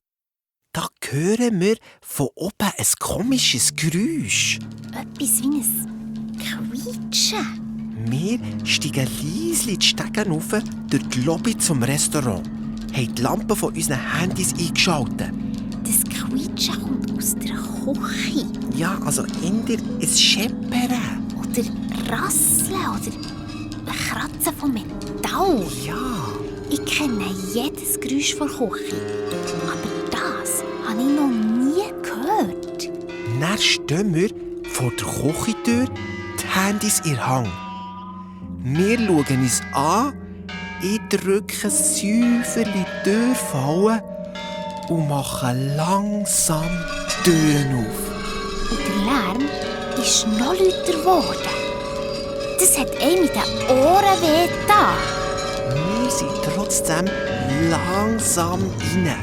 Da hören wir von oben ein komisches Geräusch. Etwas wie ein Quietschen. Wir steigen leise die Stege rauf durch die Lobby zum Restaurant, haben die Lampen von unseren Handys eingeschaltet. Das Quietschen kommt aus der Küche. Ja, also in dir ein Scheppern. Oder Rasseln oder Kratzen von Metall. Ja. Ich kenne jedes Geräusch von der Küche. Aber das habe ich noch nie gehört. Dann stehen wir vor der Küchentür, die Handys in der Hand. Wir schauen uns an, ich drücke säuferlich die Tür fallen und mache langsam die Türen auf. Und der Lärm ist noch lauter geworden. Das hat einem in den Ohren wehgetan. Wir sind trotzdem langsam rein.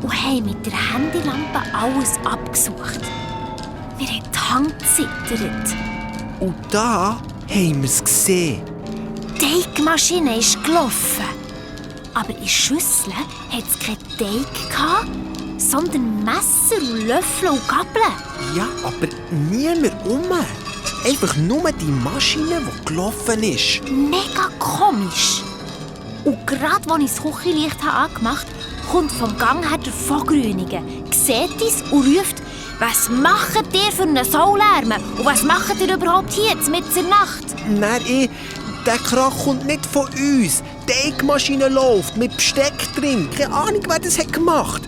Und haben mit der Handylampe alles abgesucht. Wir haben die Hand gezittert. Und da haben wir es gesehen. Die Teigmaschine ist gelaufen. Aber in Schüsseln hatte es keinen Teig gehabt, sondern Messer und Löffel und Gabeln. Ja, aber niemand rum. Einfach nur die Maschine, die gelaufen ist. Mega komisch. Und gerade als ich das Küchenlicht angemacht habe, kommt vom Gang her der Vogrünigen, sieht uns und ruft: «Was macht ihr für einen Saulärm? Und was macht ihr überhaupt hier mitten in der Nacht?» Nein, der Krach kommt nicht von uns. Die Teigmaschine läuft mit Besteck drin. Keine Ahnung, wer das hat gemacht.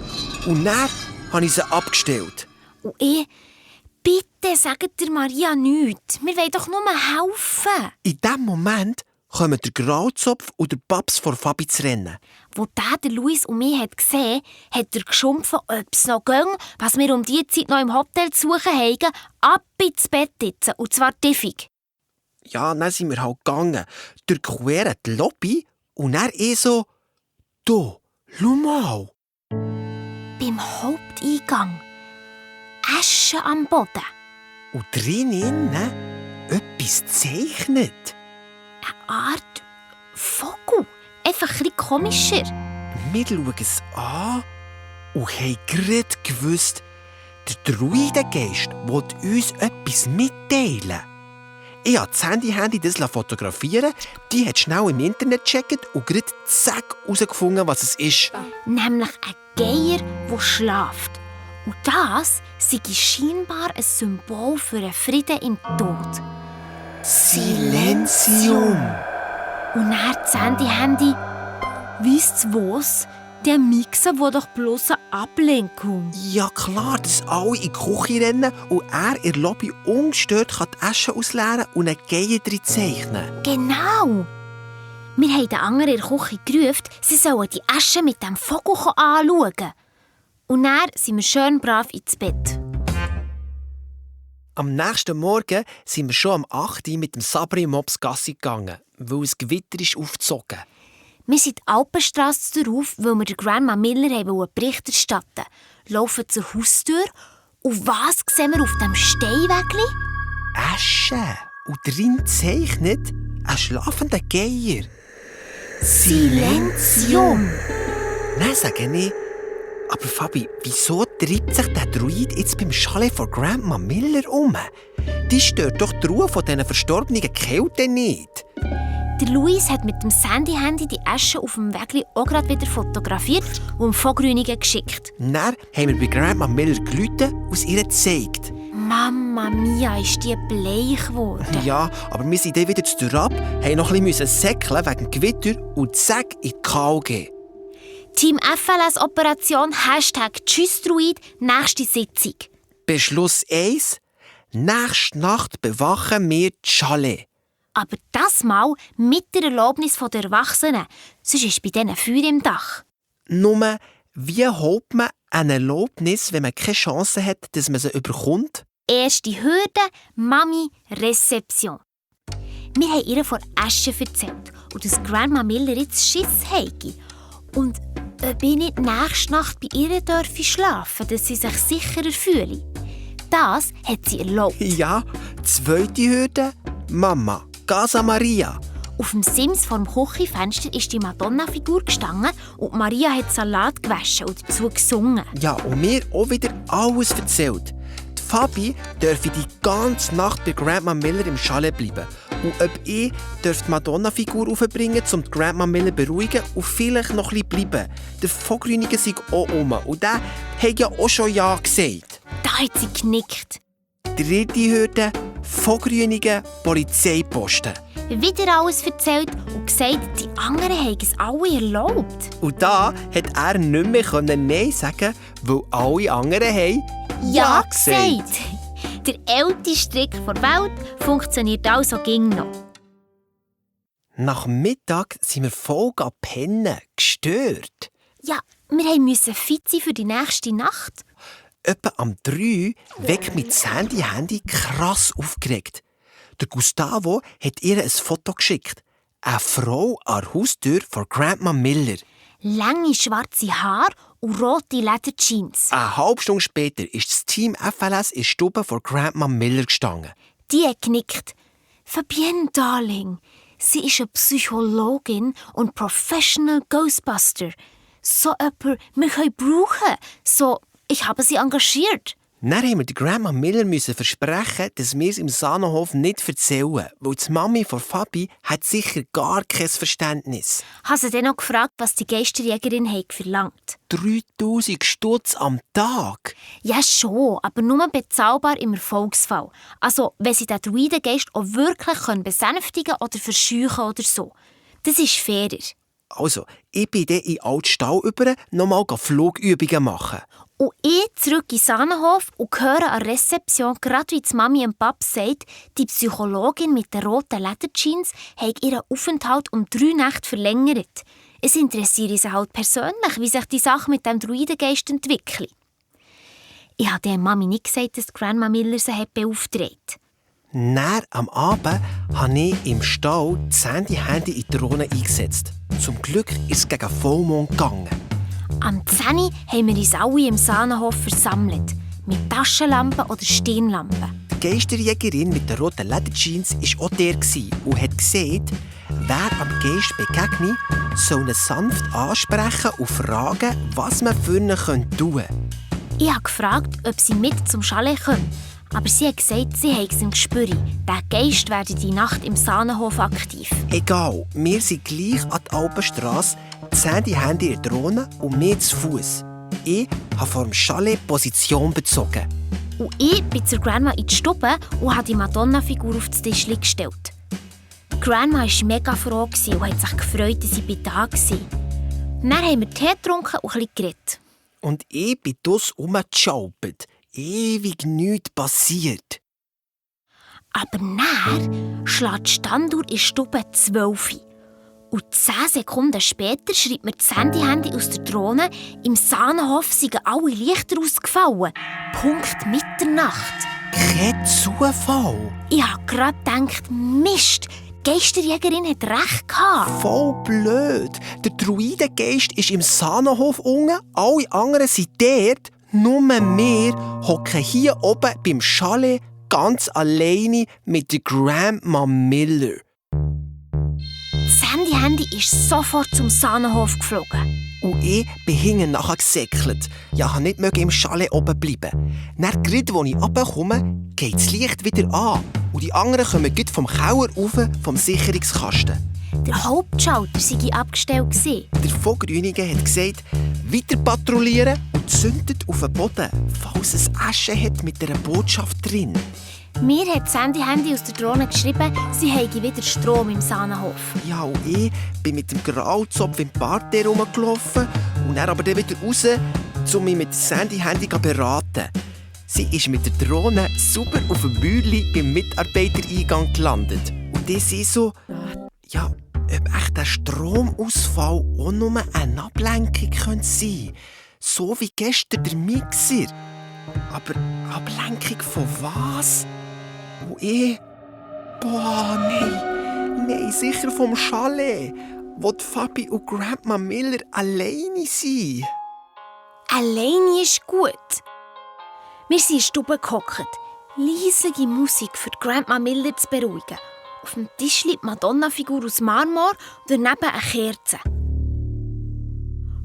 Und dann habe ich sie abgestellt. Und ich: «Bitte sagt der Maria nichts. Wir wollen doch nur helfen.» In diesem Moment kommen der Grauzopf und der Babs vor Fabi zu rennen. Wo der Luis und mich hat gesehen hat, er geschumpfen, ob es noch ging, was wir um diese Zeit noch im Hotel zu suchen haben, ab ins Bett sitzen, und zwar tiefig. Ja, dann sind wir halt gegangen. Durchqueren die Lobby und dann so: «Da, schau mal.» Beim Haupteingang Asche am Boden. Und drinnen etwas zeichnet. Eine Art Vogel. Einfach ein bisschen komischer. Wir schauen es an und haben gerade gewusst, der Druidengeist will uns etwas mitteilen. Ich habe das Handy das fotografieren. Die hat schnell im Internet gecheckt und gerade zack herausgefunden, was es ist. Nämlich ein Geier, der schläft. Und das sei scheinbar ein Symbol für einen Frieden im Tod. Silenzium! Und dann das Handy. Weisst was? Der Mixer, der doch bloß eine Ablenkung. Ja klar, dass alle in die Küche rennen und er in der Lobby ungestört die Asche ausleeren und einen Geier drin zeichnen. Genau! Wir haben den anderen in der Küche gerufen, sie sollen die Asche mit dem Vogel anschauen. Und dann sind wir schön brav ins Bett. Am nächsten Morgen sind wir schon am 8 Uhr mit dem Sabri und Mops Gassi gegangen, weil ein Gewitter ist aufgezogen. Wir sind die Alpenstrasse darauf, weil wir der Grandma Miller einen Bericht erstatten wollten. Laufen zur Haustür und was sehen wir auf dem Steinwägli? Asche. Und drin zeichnet ein schlafender Geier. Silenzium! Nein, sage ich. Aber Fabi, wieso treibt sich der Druid jetzt beim Chalet von Grandma Miller um? Die stört doch die Ruhe von diesen verstorbenen Kälte nicht. Der Luis hat mit dem Sandy-Handy die Asche auf dem Wägli auch gerade wieder fotografiert und dem Vogrünigen geschickt. Dann haben wir bei Grandma Miller gerufen und es ihr gezeigt. Mama mia, ist die bleich geworden. Ja, aber wir sind dann wieder zu Tür ab, haben noch ein bisschen säckeln wegen dem Gewitter und zack in die KOG. Team FLS Operation #Tschüss Druid, nächste Sitzung. Beschluss 1. Nächste Nacht bewachen wir das Chalet. Aber das Mal mit der Erlaubnis der Erwachsenen. Sonst ist bei denen Feuer im Dach. Nur, wie holt man eine Erlaubnis, wenn man keine Chance hat, dass man sie überkommt? Erste Hürde, Mami, Rezeption. Wir haben ihr von Asche erzählt und dass Grandma Miller jetzt Schiss habe. Und ob ich nicht nächste Nacht bei ihr schlafen darf, dass sie sich sicherer fühle. Das hat sie erlaubt. Ja, zweite Hürde, Mama, Casa Maria. Auf dem Sims vor dem Küchenfenster ist die Madonna-Figur gestanden und Maria hat Salat gewaschen und dazu gesungen. Ja, und mir auch wieder alles erzählt. Die Fabi dürfe die ganze Nacht bei Grandma Miller im Chalet bleiben. Und ob ich die Madonna-Figur aufbringen, um die Grandma Miller zu beruhigen und vielleicht noch ein bisschen bleiben. Der Vogrüniger sei auch rum. Und der hat ja auch schon Ja gesagt. Da hat sie genickt. Dritte Hürde, Vogrüniger Polizeiposten. Wieder alles erzählt und gesagt, die anderen haben es alle erlaubt. Und da hat er nicht mehr Nein sagen, weil alle anderen haben Ja gesagt. Der älteste Trick der Welt funktioniert also ging noch. Nach Mittag sind wir voll pennen, gestört. Ja, wir mussten fit sein für die nächste Nacht. Etwa am 3 weckt mich das Handy krass aufgeregt. Der Gustavo hat ihr ein Foto geschickt. Eine Frau an der Haustür von Grandma Miller. Lange schwarze Haare und rote Lederjeans. Eine halbe Stunde später ist das Team FLS in der Stube von Grandma Miller gestanden. Die hat genickt. Fabienne, Darling, sie ist eine Psychologin und Professional Ghostbuster. So jemand wir können brauchen. So, ich habe sie engagiert. Dann haben wir der Grandma Miller versprechen, dass wir es im Sahnenhof nicht erzählen, weil die Mami von Fabi hat sicher gar kein Verständnis. Hast du dann noch gefragt, was die Geisterjägerin verlangt? 3000 Stutz am Tag? Ja schon, aber nur bezahlbar im Erfolgsfall. Also, wenn sie den Druidengeist auch wirklich besänftigen oder verscheuchen oder so. Das ist fairer. Also, ich bin dann in den alten Stall über, nochmal Flugübungen machen. Und ich zurück in den Sahnenhof und höre an der Rezeption, gerade wie die Mami und Pap sagt, die Psychologin mit den roten Lederjeans hat ihren Aufenthalt um 3 Nächte verlängert. Es interessiert sie halt persönlich, wie sich die Sache mit dem Druidengeist entwickelt. Ich habe der Mami nicht gesagt, dass Grandma Miller sie beauftragt. Dann am Abend habe ich im Stall das Handy in die Drohne eingesetzt. Zum Glück ist es gegen Vollmond gegangen. Am 10 Uhr haben wir uns alle im Sahnenhof versammelt. Mit Taschenlampen oder Stirnlampen. Die Geisterjägerin mit den roten Lederjeans war auch der und hat gesagt, wer am Geist begegne, soll ihn sanft ansprechen und fragen, was man für ihn tun könnte. Ich habe gefragt, ob sie mit zum Chalet kommen. Aber sie hat gesagt, sie habe es im Gespür. Der Geist werde die Nacht im Sahnenhof aktiv. Egal, wir sind gleich an der Alpenstrasse, das Handy in der Drohne und wir zu Fuß. Ich habe vor dem Chalet Position bezogen. Und ich bin zur Grandma in die Stube und habe die Madonna-Figur auf das Tisch gestellt. Die Grandma war mega froh und hat sich gefreut, dass ich da war. Dann haben wir Tee getrunken und ein bisschen geredet. Und ich bin draussen rumgeschaupelt. Ewig nichts passiert. Aber dann schlägt die Standuhr in der Stube 12. Und 10 Sekunden später schreibt mir das Handy aus der Drohne, im Sahnenhof seien alle Lichter ausgefallen. Punkt Mitternacht. Kein Zufall. Ich habe gerade gedacht, Mist, die Geisterjägerin hat recht gehabt. Voll blöd. Der Druidengeist ist im Sahnenhof unten, alle anderen sind dort. Nur wir hocken hier oben beim Chalet ganz alleine mit der Grandma Miller. Das Handy ist sofort zum Sahnenhof geflogen. Und ich bin hinten nachher gesäckelt. Ja, ich konnte nicht im Chalet oben bleiben. Dann, gerade als ich runterkomme, geht das Licht wieder an. Und die anderen kommen gleich vom Keller rauf, vom Sicherungskasten. Der Hauptschalter sei abgestellt. Der Vogrüniger hat gesagt, weiter patrouillieren und zündet auf den Boden, falls es Asche hat mit einer Botschaft drin. Mir hat Sandy aus der Drohne geschrieben, sie habe wieder Strom im Sahnenhof. Ja, und ich bin mit dem Grauzopf im Parterre herumgelaufen und dann aber wieder raus, um mich mit Sandy zu beraten. Sie ist mit der Drohne super auf dem Bäuerli beim Mitarbeitereingang gelandet. Und die sind so, ja, ob echt der Stromausfall auch nur eine Ablenkung sein könnte. So wie gestern der Mixer. Aber Ablenkung von was? Und ich? Boah, nein, sicher vom Chalet, wo die Fabi und Grandma Miller alleine sind. Alleine ist gut. Wir sind in der Stube gehockt. Leisige Musik für die Grandma Miller zu beruhigen. Auf dem Tisch liegt die Madonna-Figur aus Marmor und daneben eine Kerze.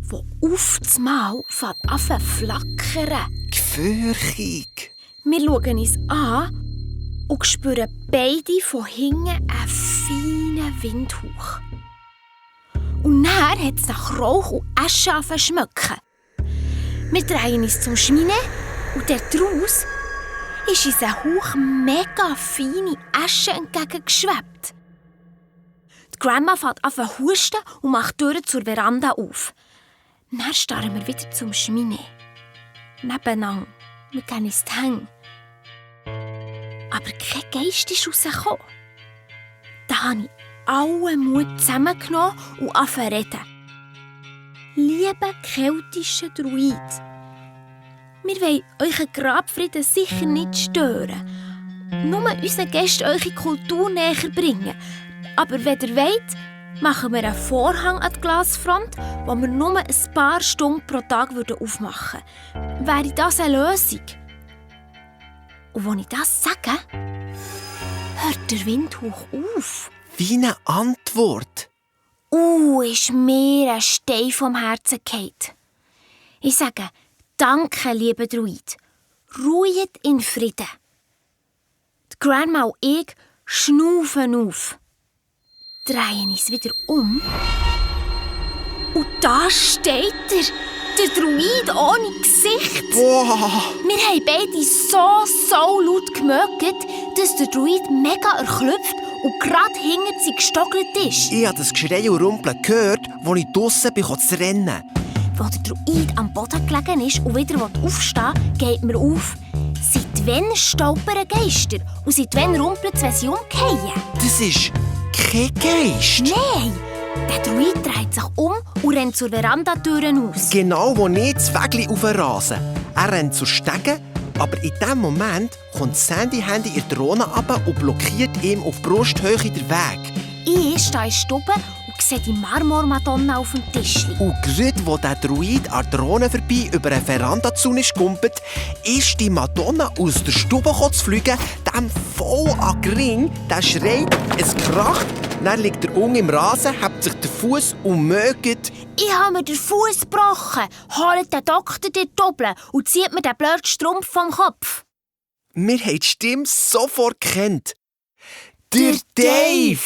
Wo auf das Mal fängt an zu flackern. Gefürchtig. Wir schauen uns an und spüren beide von hinten einen feinen Windhauch. Und dann hat es nach Rauch und Asche angefangen zu schmecken. Wir drehen uns zum Schmine und daraus ist uns ein Hauch mega feine Asche entgegengeschwebt. Die Grandma fängt an zu husten und macht die Tür zur Veranda auf. Dann starren wir wieder zum Schmine. Nebeneinander. Wir gehen ins Hänge. Aber kein Geist ist rausgekommen. Da habe ich allen Mut zusammengenommen und angefangen zu reden. Lieber keltischer Druid, wir wollen euren Grabfrieden sicher nicht stören. Nur unseren Gästen eure Kultur näher bringen. Aber wenn ihr wollt, machen wir einen Vorhang an die Glasfront, wo wir nur ein paar Stunden pro Tag aufmachen würden. Wäre das eine Lösung? Und als ich das sage, hört der Windhauch auf. Wie eine Antwort. Ist mir ein Stein vom Herzen gefallen. Ich sage, danke, lieber Druid. Ruhet in Frieden. Die Grandma und ich schnaufen auf, drehen uns wieder um. Und da steht er, der Druid ohne Gesicht. Boah! Wir haben beide so laut gemögt, dass der Druid mega erklüpft und gerade hinter sie gestockelt ist. Ich habe das Geschrei und Rumpeln gehört, als ich draussen bin, zu rennen. Als der Druid am Boden gelegen ist und wieder aufstehen will, geht mir auf. Seit wann stolpern Geister und seit wann rumpelt es, wenn sie umfallen? Das ist kein Geist. Nein! Der Druid dreht sich um und rennt zur Verandatür aus. Genau, wo ich das Wägli raufrase. Er rennt zur Stege, aber in dem Moment kommt Sandy Handy in die Drohne runter und blockiert ihm auf Brusthöhe den Weg. Ich stehe in der Stube und sehe die Marmormadonna auf dem Tisch. Und gerade wo der Druid an der Drohne vorbei über eine Verandazaun gumpelt, ist die Madonna aus der Stube zu fliegen, dem voll an den Ring, der schreit, es kracht, dann liegt er unten im Rasen, hebt sich den Fuß und mögt. Ich habe mir den Fuß gebrochen, holt den Doktor die Doppel und zieht mir den blöden Strumpf vom Kopf. Wir haben die Stimme sofort gekannt. Der Dave!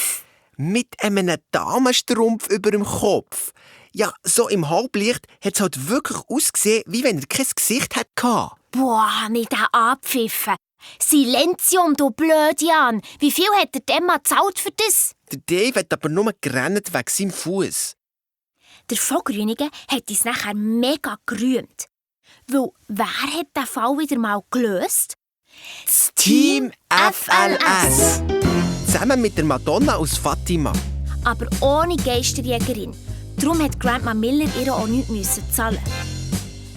Mit einem Damenstrumpf über dem Kopf. Ja, so im Halblicht hat es halt wirklich ausgesehen, wie wenn er kein Gesicht hatte. Boah, nicht den abpfiffen. Silenzium, du Blödian! Wie viel hat der Demma gezahlt für das? Der Dave hat aber nur gerannt wegen seinem Fuß. Der Vogrünige hat uns nachher mega gerühmt. Weil wer hat den Fall wieder mal gelöst? Das Team FLS! Zusammen mit der Madonna aus Fatima. Aber ohne Geisterjägerin. Darum hat Grandma Miller ihr auch nichts zahlen.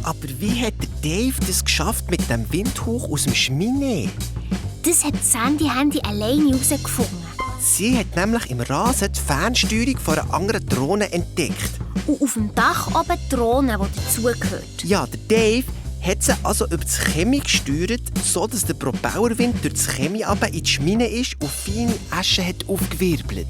Aber wie hat der Dave das geschafft mit dem Windhauch aus dem Schmine? Das hat Sandy Handy alleine herausgefunden. Sie hat nämlich im Rasen die Fernsteuerung von einer anderen Drohne entdeckt. Und auf dem Dach oben die Drohne, die dazugehört. Ja, der Dave hat sie also über das Chemie gesteuert, sodass der Propellerwind durch das Chemie in die Schmine ist und feine Asche hat aufgewirbelt.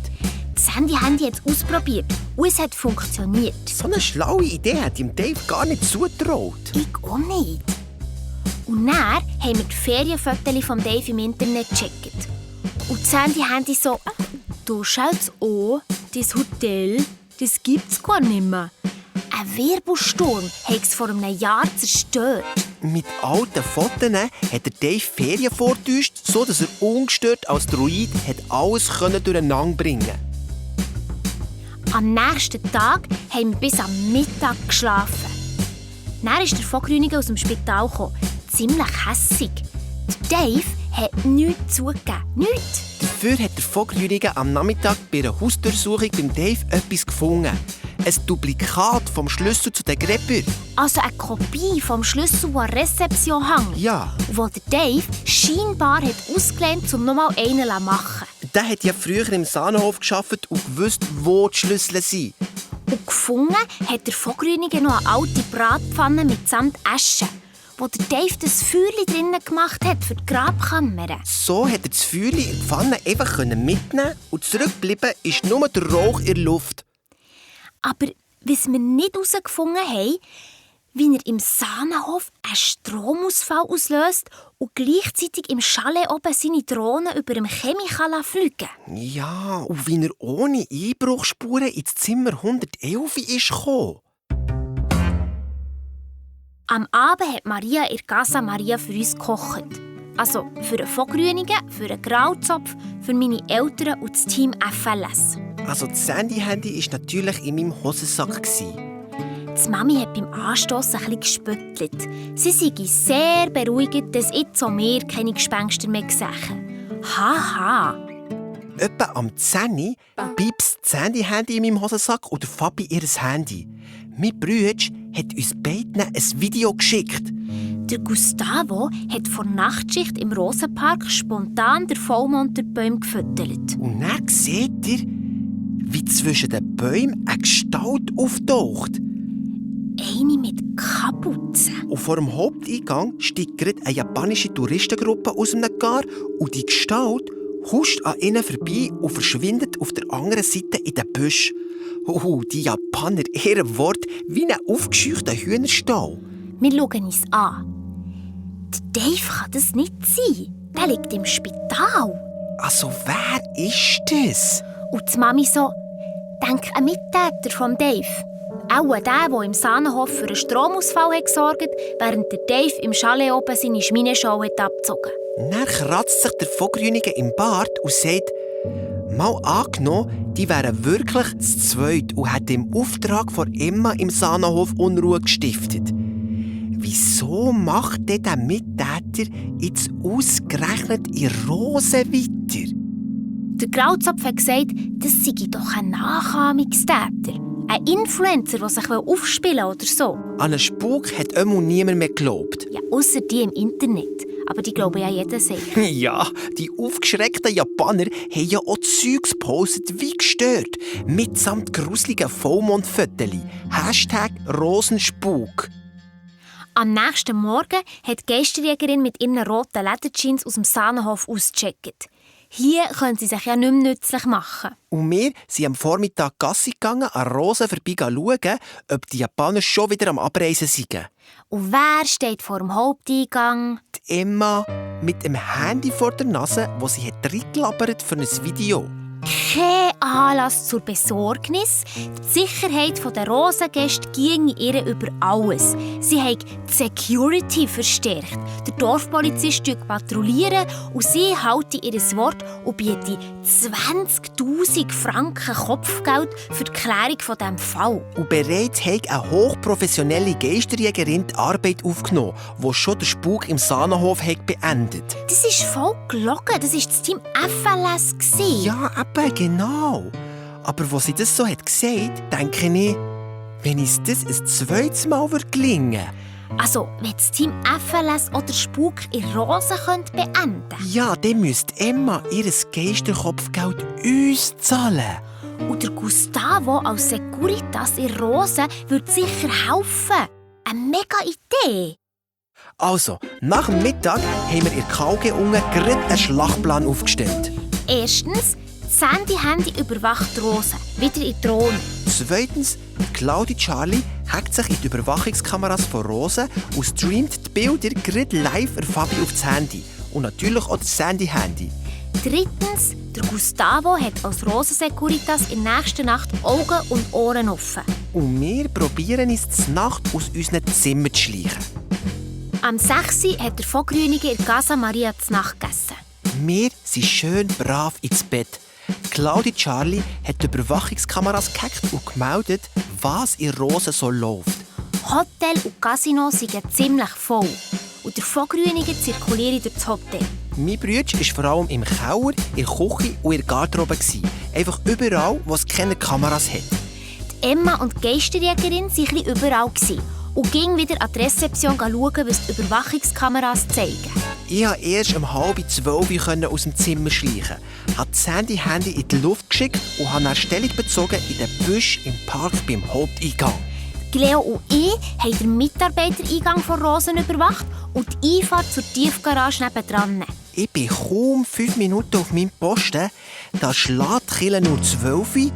Sandy Handy hat es ausprobiert und es hat funktioniert. So eine schlaue Idee hat ihm Dave gar nicht zugetraut. Ich auch nicht. Und dann haben wir die Ferienfotos von Dave im Internet gecheckt. Und Sandy Handy so, «Du schaut's an, das Hotel, das gibt's gar nicht mehr. Ein Wirbelsturm hat es vor einem Jahr zerstört.» Mit alten Fotos hat der Dave Ferien vortäuscht, sodass er ungestört als Druid alles durcheinander bringen konnte. Am nächsten Tag haben wir bis am Mittag geschlafen. Dann ist der Vogrünige aus dem Spital gekommen, ziemlich hässig. Der Dave hat nichts zugegeben. Nichts. Dafür hat der Vogrünige am Nachmittag bei einer Hausdurchsuchung beim Dave etwas gefunden. Ein Duplikat vom Schlüssel zu den Gräbern. Also eine Kopie vom Schlüssel, der an der Rezeption hängt. Ja. Wo der Dave scheinbar hat ausgelernt, um nochmal einen zu machen. Der hat ja früher im Sahnenhof gearbeitet und gewusst, wo die Schlüssel sind. Und gefunden hat der Vogrünige noch eine alte Bratpfanne mit Asche, wo der Dave das Feuerchen drinnen gemacht hat für die Grabkammer. So hat er das Feuerchen in die Pfanne einfach mitnehmen und zurückgeblieben ist nur der Rauch in der Luft. Aber was wir nicht herausgefunden haben, wie er im Sahnenhof einen Stromausfall auslöst und gleichzeitig im Chalet oben seine Drohne über dem Chemie fliegen. Ja, und wie er ohne Einbruchsspuren ins Zimmer 111 ist gekommen. Am Abend hat Maria in Casa Maria für uns gekocht. Also für einen Vogrünigen, für einen Grauzopf, für meine Eltern und das Team FLS. Also das Sandy-Handy war natürlich in meinem Hosensack. Die Mami hat beim Anstossen ein bisschen gespöttelt. Sie sei sehr beruhigend, dass jetzt auch wir keine Gespenster mehr sehen. Haha. Etwa am 10 Uhr piepst das Sandy-Handy in meinem Hosensack und Fabi ihr Handy. Mein Bruder hat uns beiden ein Video geschickt. Der Gustavo hat vor Nachtschicht im Rosenpark spontan den Vollmond der Bäume gefüttert. Und dann seht ihr, wie zwischen den Bäumen eine Gestalt auftaucht. Eine mit Kapuze. Und vor dem Haupteingang steigt gerade eine japanische Touristengruppe aus einem Gar und die Gestalt huscht an ihnen vorbei und verschwindet auf der anderen Seite in den Büsch. Die Japaner, ihr Wort wie ein aufgescheuchter Hühnerstall. Wir schauen uns an. Der Dave kann das nicht sein. Der liegt im Spital. Also wer ist das? Und die Mami so, denk ein Mittäter vom Dave. Auch der im Sahnenhof für einen Stromausfall hat gesorgt, während der Dave im Chalet oben seine Schmineschau hat abgezogen. Dann kratzt sich der Vogrünige im Bart und sagt, mal angenommen, die wären wirklich das Zweite und hätten im Auftrag von Emma im Sahnenhof Unruhe gestiftet. Wieso macht denn der Mittäter jetzt ausgerechnet in Rosen weiter? Der Grauzopf hat gesagt, das sei doch ein Nachahmungstäter. Ein Influencer, der sich aufspielen will oder so. An einen Spuk hat immer niemand mehr geglaubt. Ja, ausser die im Internet. Aber die glauben ja jeder sicher. Ja, die aufgeschreckten Japaner haben ja auch Zeugs gepostet wie gestört. Mitsamt gruseligen Vollmondfotos. #Rosenspuk. Am nächsten Morgen hat die Geisterjägerin mit ihren roten Lederjeans aus dem Sahnenhof ausgecheckt. Hier können sie sich ja nicht mehr nützlich machen. Und wir sind am Vormittag Gassi gegangen, an Rosen vorbei schauen, ob die Japaner schon wieder am Abreisen sind. Und wer steht vor dem Haupteingang? Die Emma mit dem Handy vor der Nase, wo sie reingelabert für ein Video. Kein Anlass zur Besorgnis. Die Sicherheit der Rosengäste ginge ihr über alles. Sie haben die Security verstärkt. Der Dorfpolizist patrouillieren und sie halten ihr Wort und bieten 20'000 Franken Kopfgeld für die Klärung von diesem Fall. Und bereits hat eine hochprofessionelle Geisterjägerin die Arbeit aufgenommen, die schon den Spuk im Sahnenhof beendet. Das ist voll gelogen. Das war das Team FLS. Ja, eben, genau. Aber als sie das so hat gesagt, denke ich, wenn es das ein zweites Mal gelingen würde. Also, wenn das Team FLS oder Spuk in Rosen beenden könnte. Ja, dann müsste Emma ihr Geisterkopfgeld uns zahlen. Und der Gustavo als Securitas in Rosen würde sicher helfen. Eine mega Idee. Also, nach dem Mittag haben wir in KG unten gerade einen Schlachtplan aufgestellt. Erstens, das Sandy-Handy überwacht die Rosen, wieder in die Drohne. Zweitens, Claudi Charlie hackt sich in die Überwachungskameras von Rosen und streamt die Bilder gerade live für Fabi auf das Handy. Und natürlich auch das Sandy-Handy. Drittens, der Gustavo hat als Rosen-Securitas in der nächsten Nacht Augen und Ohren offen. Und wir probieren uns die Nacht aus unseren Zimmern zu schleichen. Am 6. Uhr hat der Vogrünige in Casa Maria zu Nacht gegessen. Wir sind schön brav ins Bett. Claudi Charlie hat die Überwachungskameras gehackt und gemeldet, was in Rosen so läuft. Hotel und Casino sind ziemlich voll. Und der Vogrünige zirkuliert durch das Hotel. Mein Bruder war vor allem im Keller, in der Küche und in der Garderobe. Einfach überall, wo es keine Kameras hat. Die Emma und die Geisterjägerin waren ein bisschen überall und ging wieder an die Rezeption schauen, was die Überwachungskameras zeigen. Ich konnte erst um 11:30 aus dem Zimmer schleichen, habe das Handy in die Luft geschickt und habe eine Stellung bezogen in den Büsch im Park beim Haupteingang. Leo und ich haben den Mitarbeitereingang von Rosen überwacht und die Einfahrt zur Tiefgarage nebendran. Ich bin kaum 5 Minuten auf meinem Posten, da schlägt die Kille nur 12 Uhr.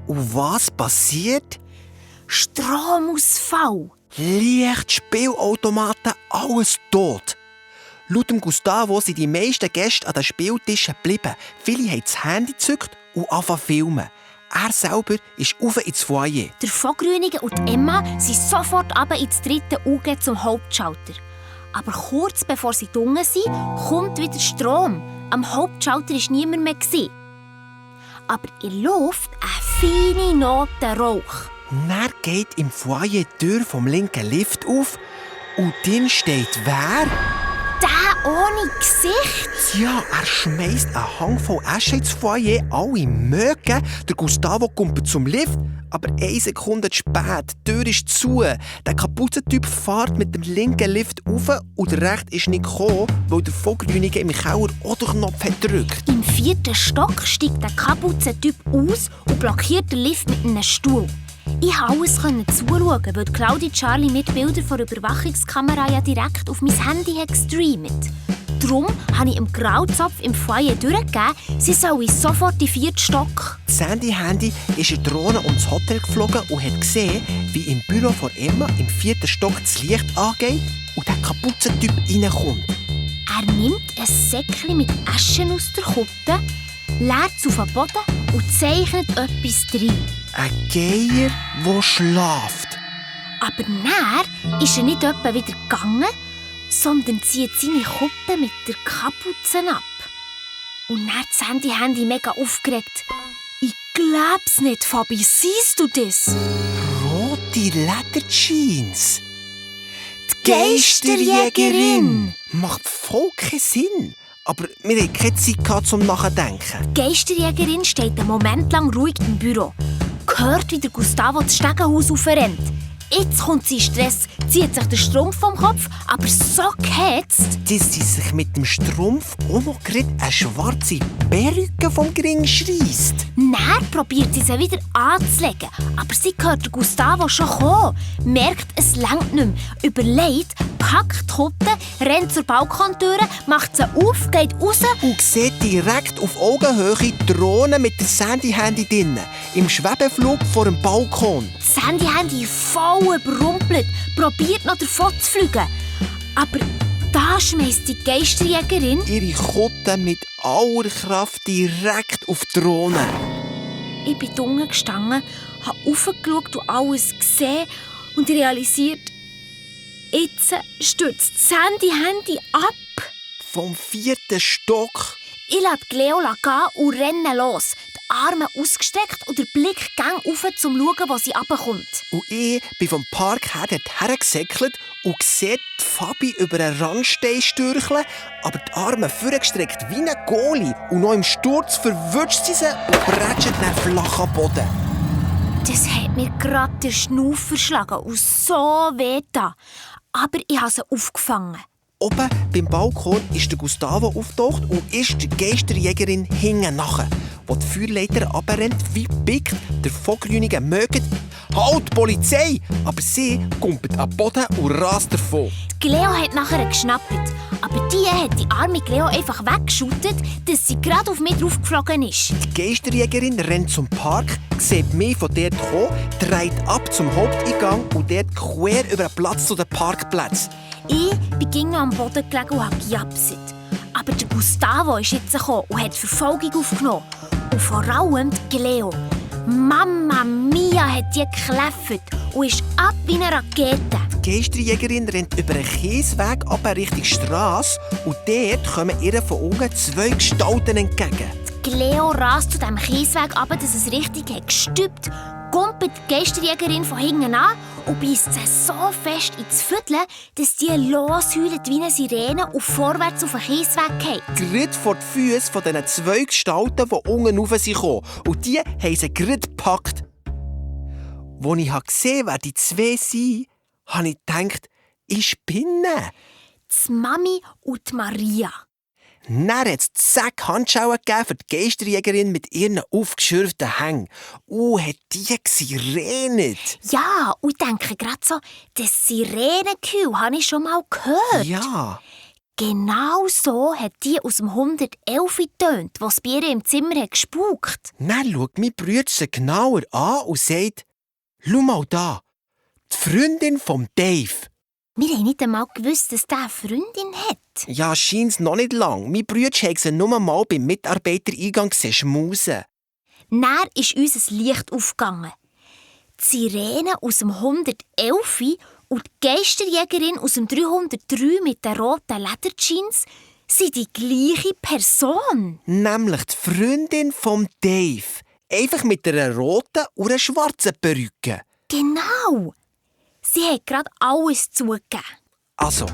Und was passiert? Stromausfall! Licht, Spielautomaten, alles tot. Laut dem Gustavo sind die meisten Gäste an den Spieltischen geblieben. Viele haben das Handy gezückt und angefangen zu filmen. Er selber ist rauf ins Foyer. Der Vogrünigen und Emma sind sofort runter ins 3. UG zum Hauptschalter. Aber kurz bevor sie unten sind, kommt wieder Strom. Am Hauptschalter war niemand mehr. Aber in der Luft eine feine Note Rauch. Dann geht im Foyer die Tür vom linken Lift auf und drin steht wer? Der ohne Gesicht. Ja, er schmeisst einen Hang voll Asche ins Foyer, alle mögen. Der Gustavo kommt zum Lift, aber 1 Sekunde zu spät. Die Tür ist zu. Der Kapuzentyp fährt mit dem linken Lift rauf und der rechte ist nicht gekommen, weil der Vogrünige im Keller auch den Knopf hat gedrückt. Im 4. Stock steigt der Kapuzentyp aus und blockiert den Lift mit einem Stuhl. Ich konnte alles zuschauen, weil Claudia Charlie mit Bildern von der Überwachungskamera ja direkt auf mein Handy gestreamt. Darum habe ich dem Grauzopf im Foyer durchgegeben, sie solle sofort in den 4. Stock. Sandy Handy ist in Drohne ums Hotel geflogen und hat gesehen, wie im Büro von Emma im 4. Stock das Licht angeht und der Kapuzentyp reinkommt. Er nimmt ein Säckchen mit Asche aus der Kutte, leert es auf den Boden und zeichnet etwas rein. Ein Geier, der schläft. Aber dann ist er nicht etwa wieder gegangen, sondern zieht seine Kutte mit der Kapuze ab. Und dann das Handy mega aufgeregt. Ich glaub's nicht, Fabi, siehst du das? Rote Lederjeans. Die Geisterjägerin. Macht voll keinen Sinn. Aber wir hatten keine Zeit zum Nachdenken. Die Geisterjägerin steht einen Moment lang ruhig im Büro. Hört, wie der Gustavo das Stegenhaus aufrennt. Jetzt kommt sie in Stress, zieht sich den Strumpf vom Kopf, aber so gehetzt. Dass sie sich mit dem Strumpf auch noch gerade eine schwarze Perücke vom Gring schreisst. Dann probiert sie sie wieder anzulegen, aber sie hört den Gustavo schon kommen. Merkt, es reicht nicht mehr. Überlegt, packt die Kutte, rennt zur Balkontür, macht sie auf, geht raus. Und sieht direkt auf Augenhöhe die Drohne mit dem Sandy-Handy drinnen. Im Schwebeflug vor dem Balkon. Das Handy voll überrumpelt, probiert noch davon zu fliegen. Aber da schmeißt die Geisterjägerin ihre Kutte mit aller Kraft direkt auf die Drohne. Ich bin unten gestanden, habe raufgeschaut und alles gesehen und realisiert, jetzt stürzt das Handy ab. Vom 4. Stock. Ich lasse Cleo gehen und renne los. Die Arme ausgestreckt und der Blick gang rauf, um zu schauen, wo sie runterkommt. Und ich bin vom Park her hergesäckelt und sehe die Fabi über einen Randstein stürcheln, aber die Arme vorgestreckt wie ein Goalie. Und noch im Sturz verwutscht sie und bretscht dann flach am Boden. Das hat mir gerade den Schnuff verschlagen und so weh getan. Aber ich habe sie aufgefangen. Oben beim Balkon ist der Gustavo aufgetaucht und ist die Geisterjägerin hinten nachher, wo die Feuerleiter runterrennt, wie pickt der Vogrünige mögt. Halt, Polizei! Aber sie kumpelt am Boden und rast davon. Die Cleo hat nachher geschnappt, aber die hat die arme Cleo einfach weggeschüttet, dass sie gerade auf mich draufgeflogen ist. Die Geisterjägerin rennt zum Park, sieht mich von dort kommen, dreht ab zum Haupteingang und dort quer über den Platz zu den Parkplätzen. Ich bin noch am Boden gelegen und habe gejapset. Aber der Gustavo ist jetzt gekommen und hat die Verfolgung aufgenommen. Und vor allem die Cleo. Mamma mia hat die gekläffert und ist ab wie eine Rakete. Die Geisterjägerin rennt über einen Kiesweg ab Richtung Strasse und dort kommen ihr von unten 2 Gestalten entgegen. Die Cleo rast zu diesem Kiesweg runter, dass es richtig hat gestüppt, kumpelt die Geisterjägerin von hinten an und beißt sie so fest ins Viertel, dass die losheult wie eine Sirene und vorwärts auf den Kiesweg geht. Gerade vor die Füße von diesen 2 Gestalten, die unten rauf sind gekommen. Und die haben sie gerade gepackt. Als ich gesehen habe, wer die 2 sind, habe ich gedacht, ich spinne. Die Mami und die Maria. Dann hat es zack Handschuhe gegeben für die Geisterjägerin mit ihren aufgeschürften Hängen. Hat die gesirenet. Ja, und ich denke gerade so, das Sirenengeheul habe ich schon mal gehört. Ja. Genau so hat die aus dem 111 getönt, was bei ihr im Zimmer hat gespukt. Dann schaut mein Bruder sie genauer an und sagt, «Schau mal da, Die Freundin vom Dave. Wir haben nicht einmal gewusst, dass der eine Freundin hat. Ja, scheint's noch nicht lang. Mein Bruder hat sie nur mal beim Mitarbeitereingang schmusen. Dann ist uns ein Licht aufgegangen. Die Sirene aus dem 111 und die Geisterjägerin aus dem 303 mit den roten Lederjeans sind die gleiche Person. Nämlich die Freundin vom Dave. Einfach mit einer roten und einer schwarzen Perücke. Genau. Sie hat gerade alles zugegeben. Also,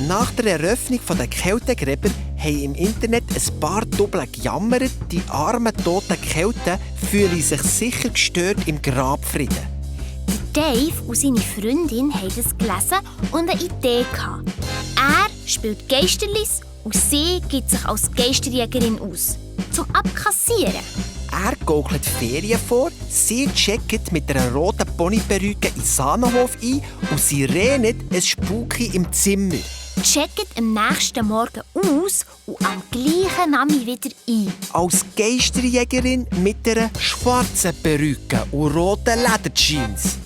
nach der Eröffnung der Kältegräber haben im Internet ein paar Doppel gejammert, die armen toten Kelten fühlen sich sicher gestört im Grabfrieden. Der Dave und seine Freundin haben das gelesen und eine Idee gehabt. Er spielt Geisterlis und sie gibt sich als Geisterjägerin aus. Zum Abkassieren. Er gaukelt Ferien vor, sie checkt mit einer roten Ponyperücke in den Sahnenhof ein und sie redet ein Spuki im Zimmer. Checkt am nächsten Morgen aus und am gleichen Namen wieder ein. Als Geisterjägerin mit einer schwarzen Perücke und roten Lederjeans.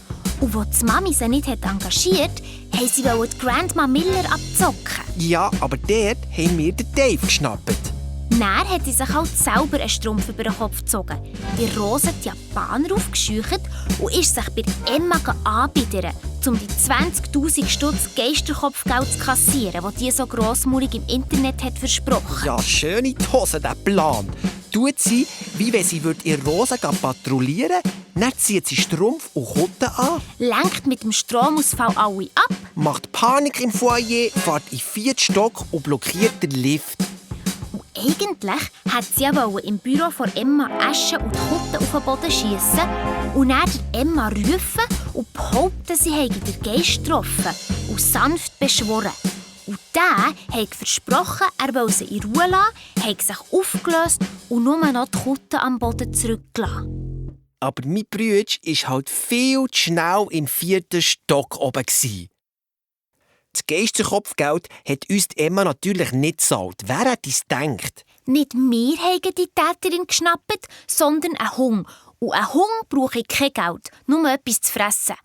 Und als die Mami sie nicht engagiert hat, wollten sie die Grandma Miller abzocken. Ja, aber dort haben wir den Dave geschnappt. Dann hat sie sich halt selber einen Strumpf über den Kopf gezogen, die Rose die Japaner aufgescheucht und ist sich bei Emma anbiedern, um die 20'000 Stutz Geisterkopfgeld zu kassieren, das die so grossmaulig im Internet hat versprochen. Ja, schöne Hose, der Plan. Tut sie, wie wenn sie ihre Rose patrouillieren würde, dann zieht sie Strumpf und Kutte an, Lenkt mit dem Stromausfall alle ab. macht Panik im Foyer, fährt in den 4. Stock und blockiert den Lift. Eigentlich wollte sie ja im Büro von Emma Asche und Kutten auf den Boden schiessen und dann Emma rufen und behaupten, sie hätte den Geist getroffen und sanft beschworen. Und der hat versprochen, er wolle sie in Ruhe lassen, hat sich aufgelöst und nur noch die Kutten am Boden zurückgelassen. Aber mein Bruder war halt viel zu schnell im 4. Stock oben. Das Geisterkopfgeld hat uns die Emma natürlich nicht gezahlt. Wer hätte es gedacht? Nicht wir haben die Täterin geschnappt, sondern ein Hund. Und ein Hund brauche ich kein Geld, nur etwas zu fressen.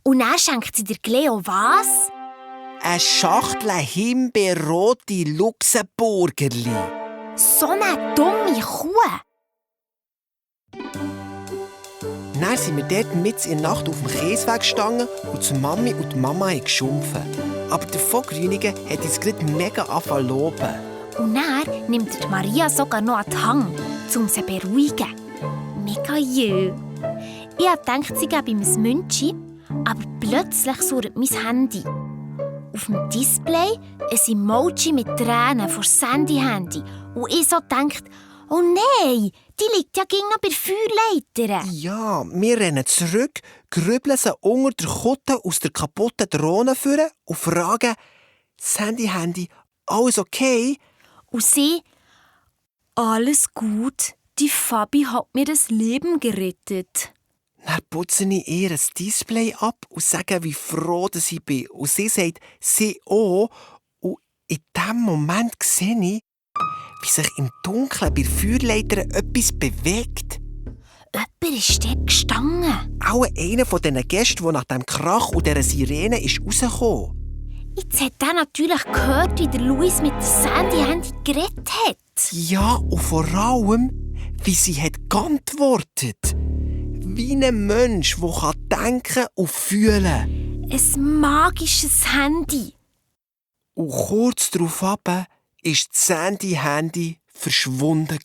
Und dann schenkt sie der Cleo was? Eine Schachtel himbeerrote Luxemburgerli. So eine dumme Kuh. Dann sind wir dort mitten in der Nacht auf dem Käseweg gestanden und die Mami und die Mama haben geschumpfen. Aber der Vogrünigen hat uns gerade mega angefangen zu loben. Und dann nimmt die Maria sogar noch an den Hang, um sie zu beruhigen. Mega jö. Ich dachte, sie gebe ihm ein Münzchen, aber plötzlich surrt mein Handy. Auf dem Display ein Emoji mit Tränen von Sandy Handy. Und ich so dachte, oh nein, die liegt ja noch bei der Feuerleiter. Ja, wir rennen zurück, grübeln sie unter der Kutte aus der kaputten Drohne führen und fragen, Sandy Handy, alles okay? Und sie, alles gut, die Fabi hat mir das Leben gerettet. Dann putze ich ihr das Display ab und sage, wie froh ich bin. Und sie sagt, sie auch. Und in diesem Moment sehe ich, wie sich im Dunkeln bei der Feuerleiter etwas bewegt. Jemand ist dort gestanden. Auch einer von diesen Gästen, der nach dem Krach und dieser Sirene ist rausgekommen. Jetzt hat er natürlich gehört, wie der Luis mit der Sandy Handy geredet hat. Ja, und vor allem, wie sie hat geantwortet. Wie ein Mensch, der denken und fühlen kann. Ein magisches Handy. Und kurz darauf war das Sandy Handy verschwunden.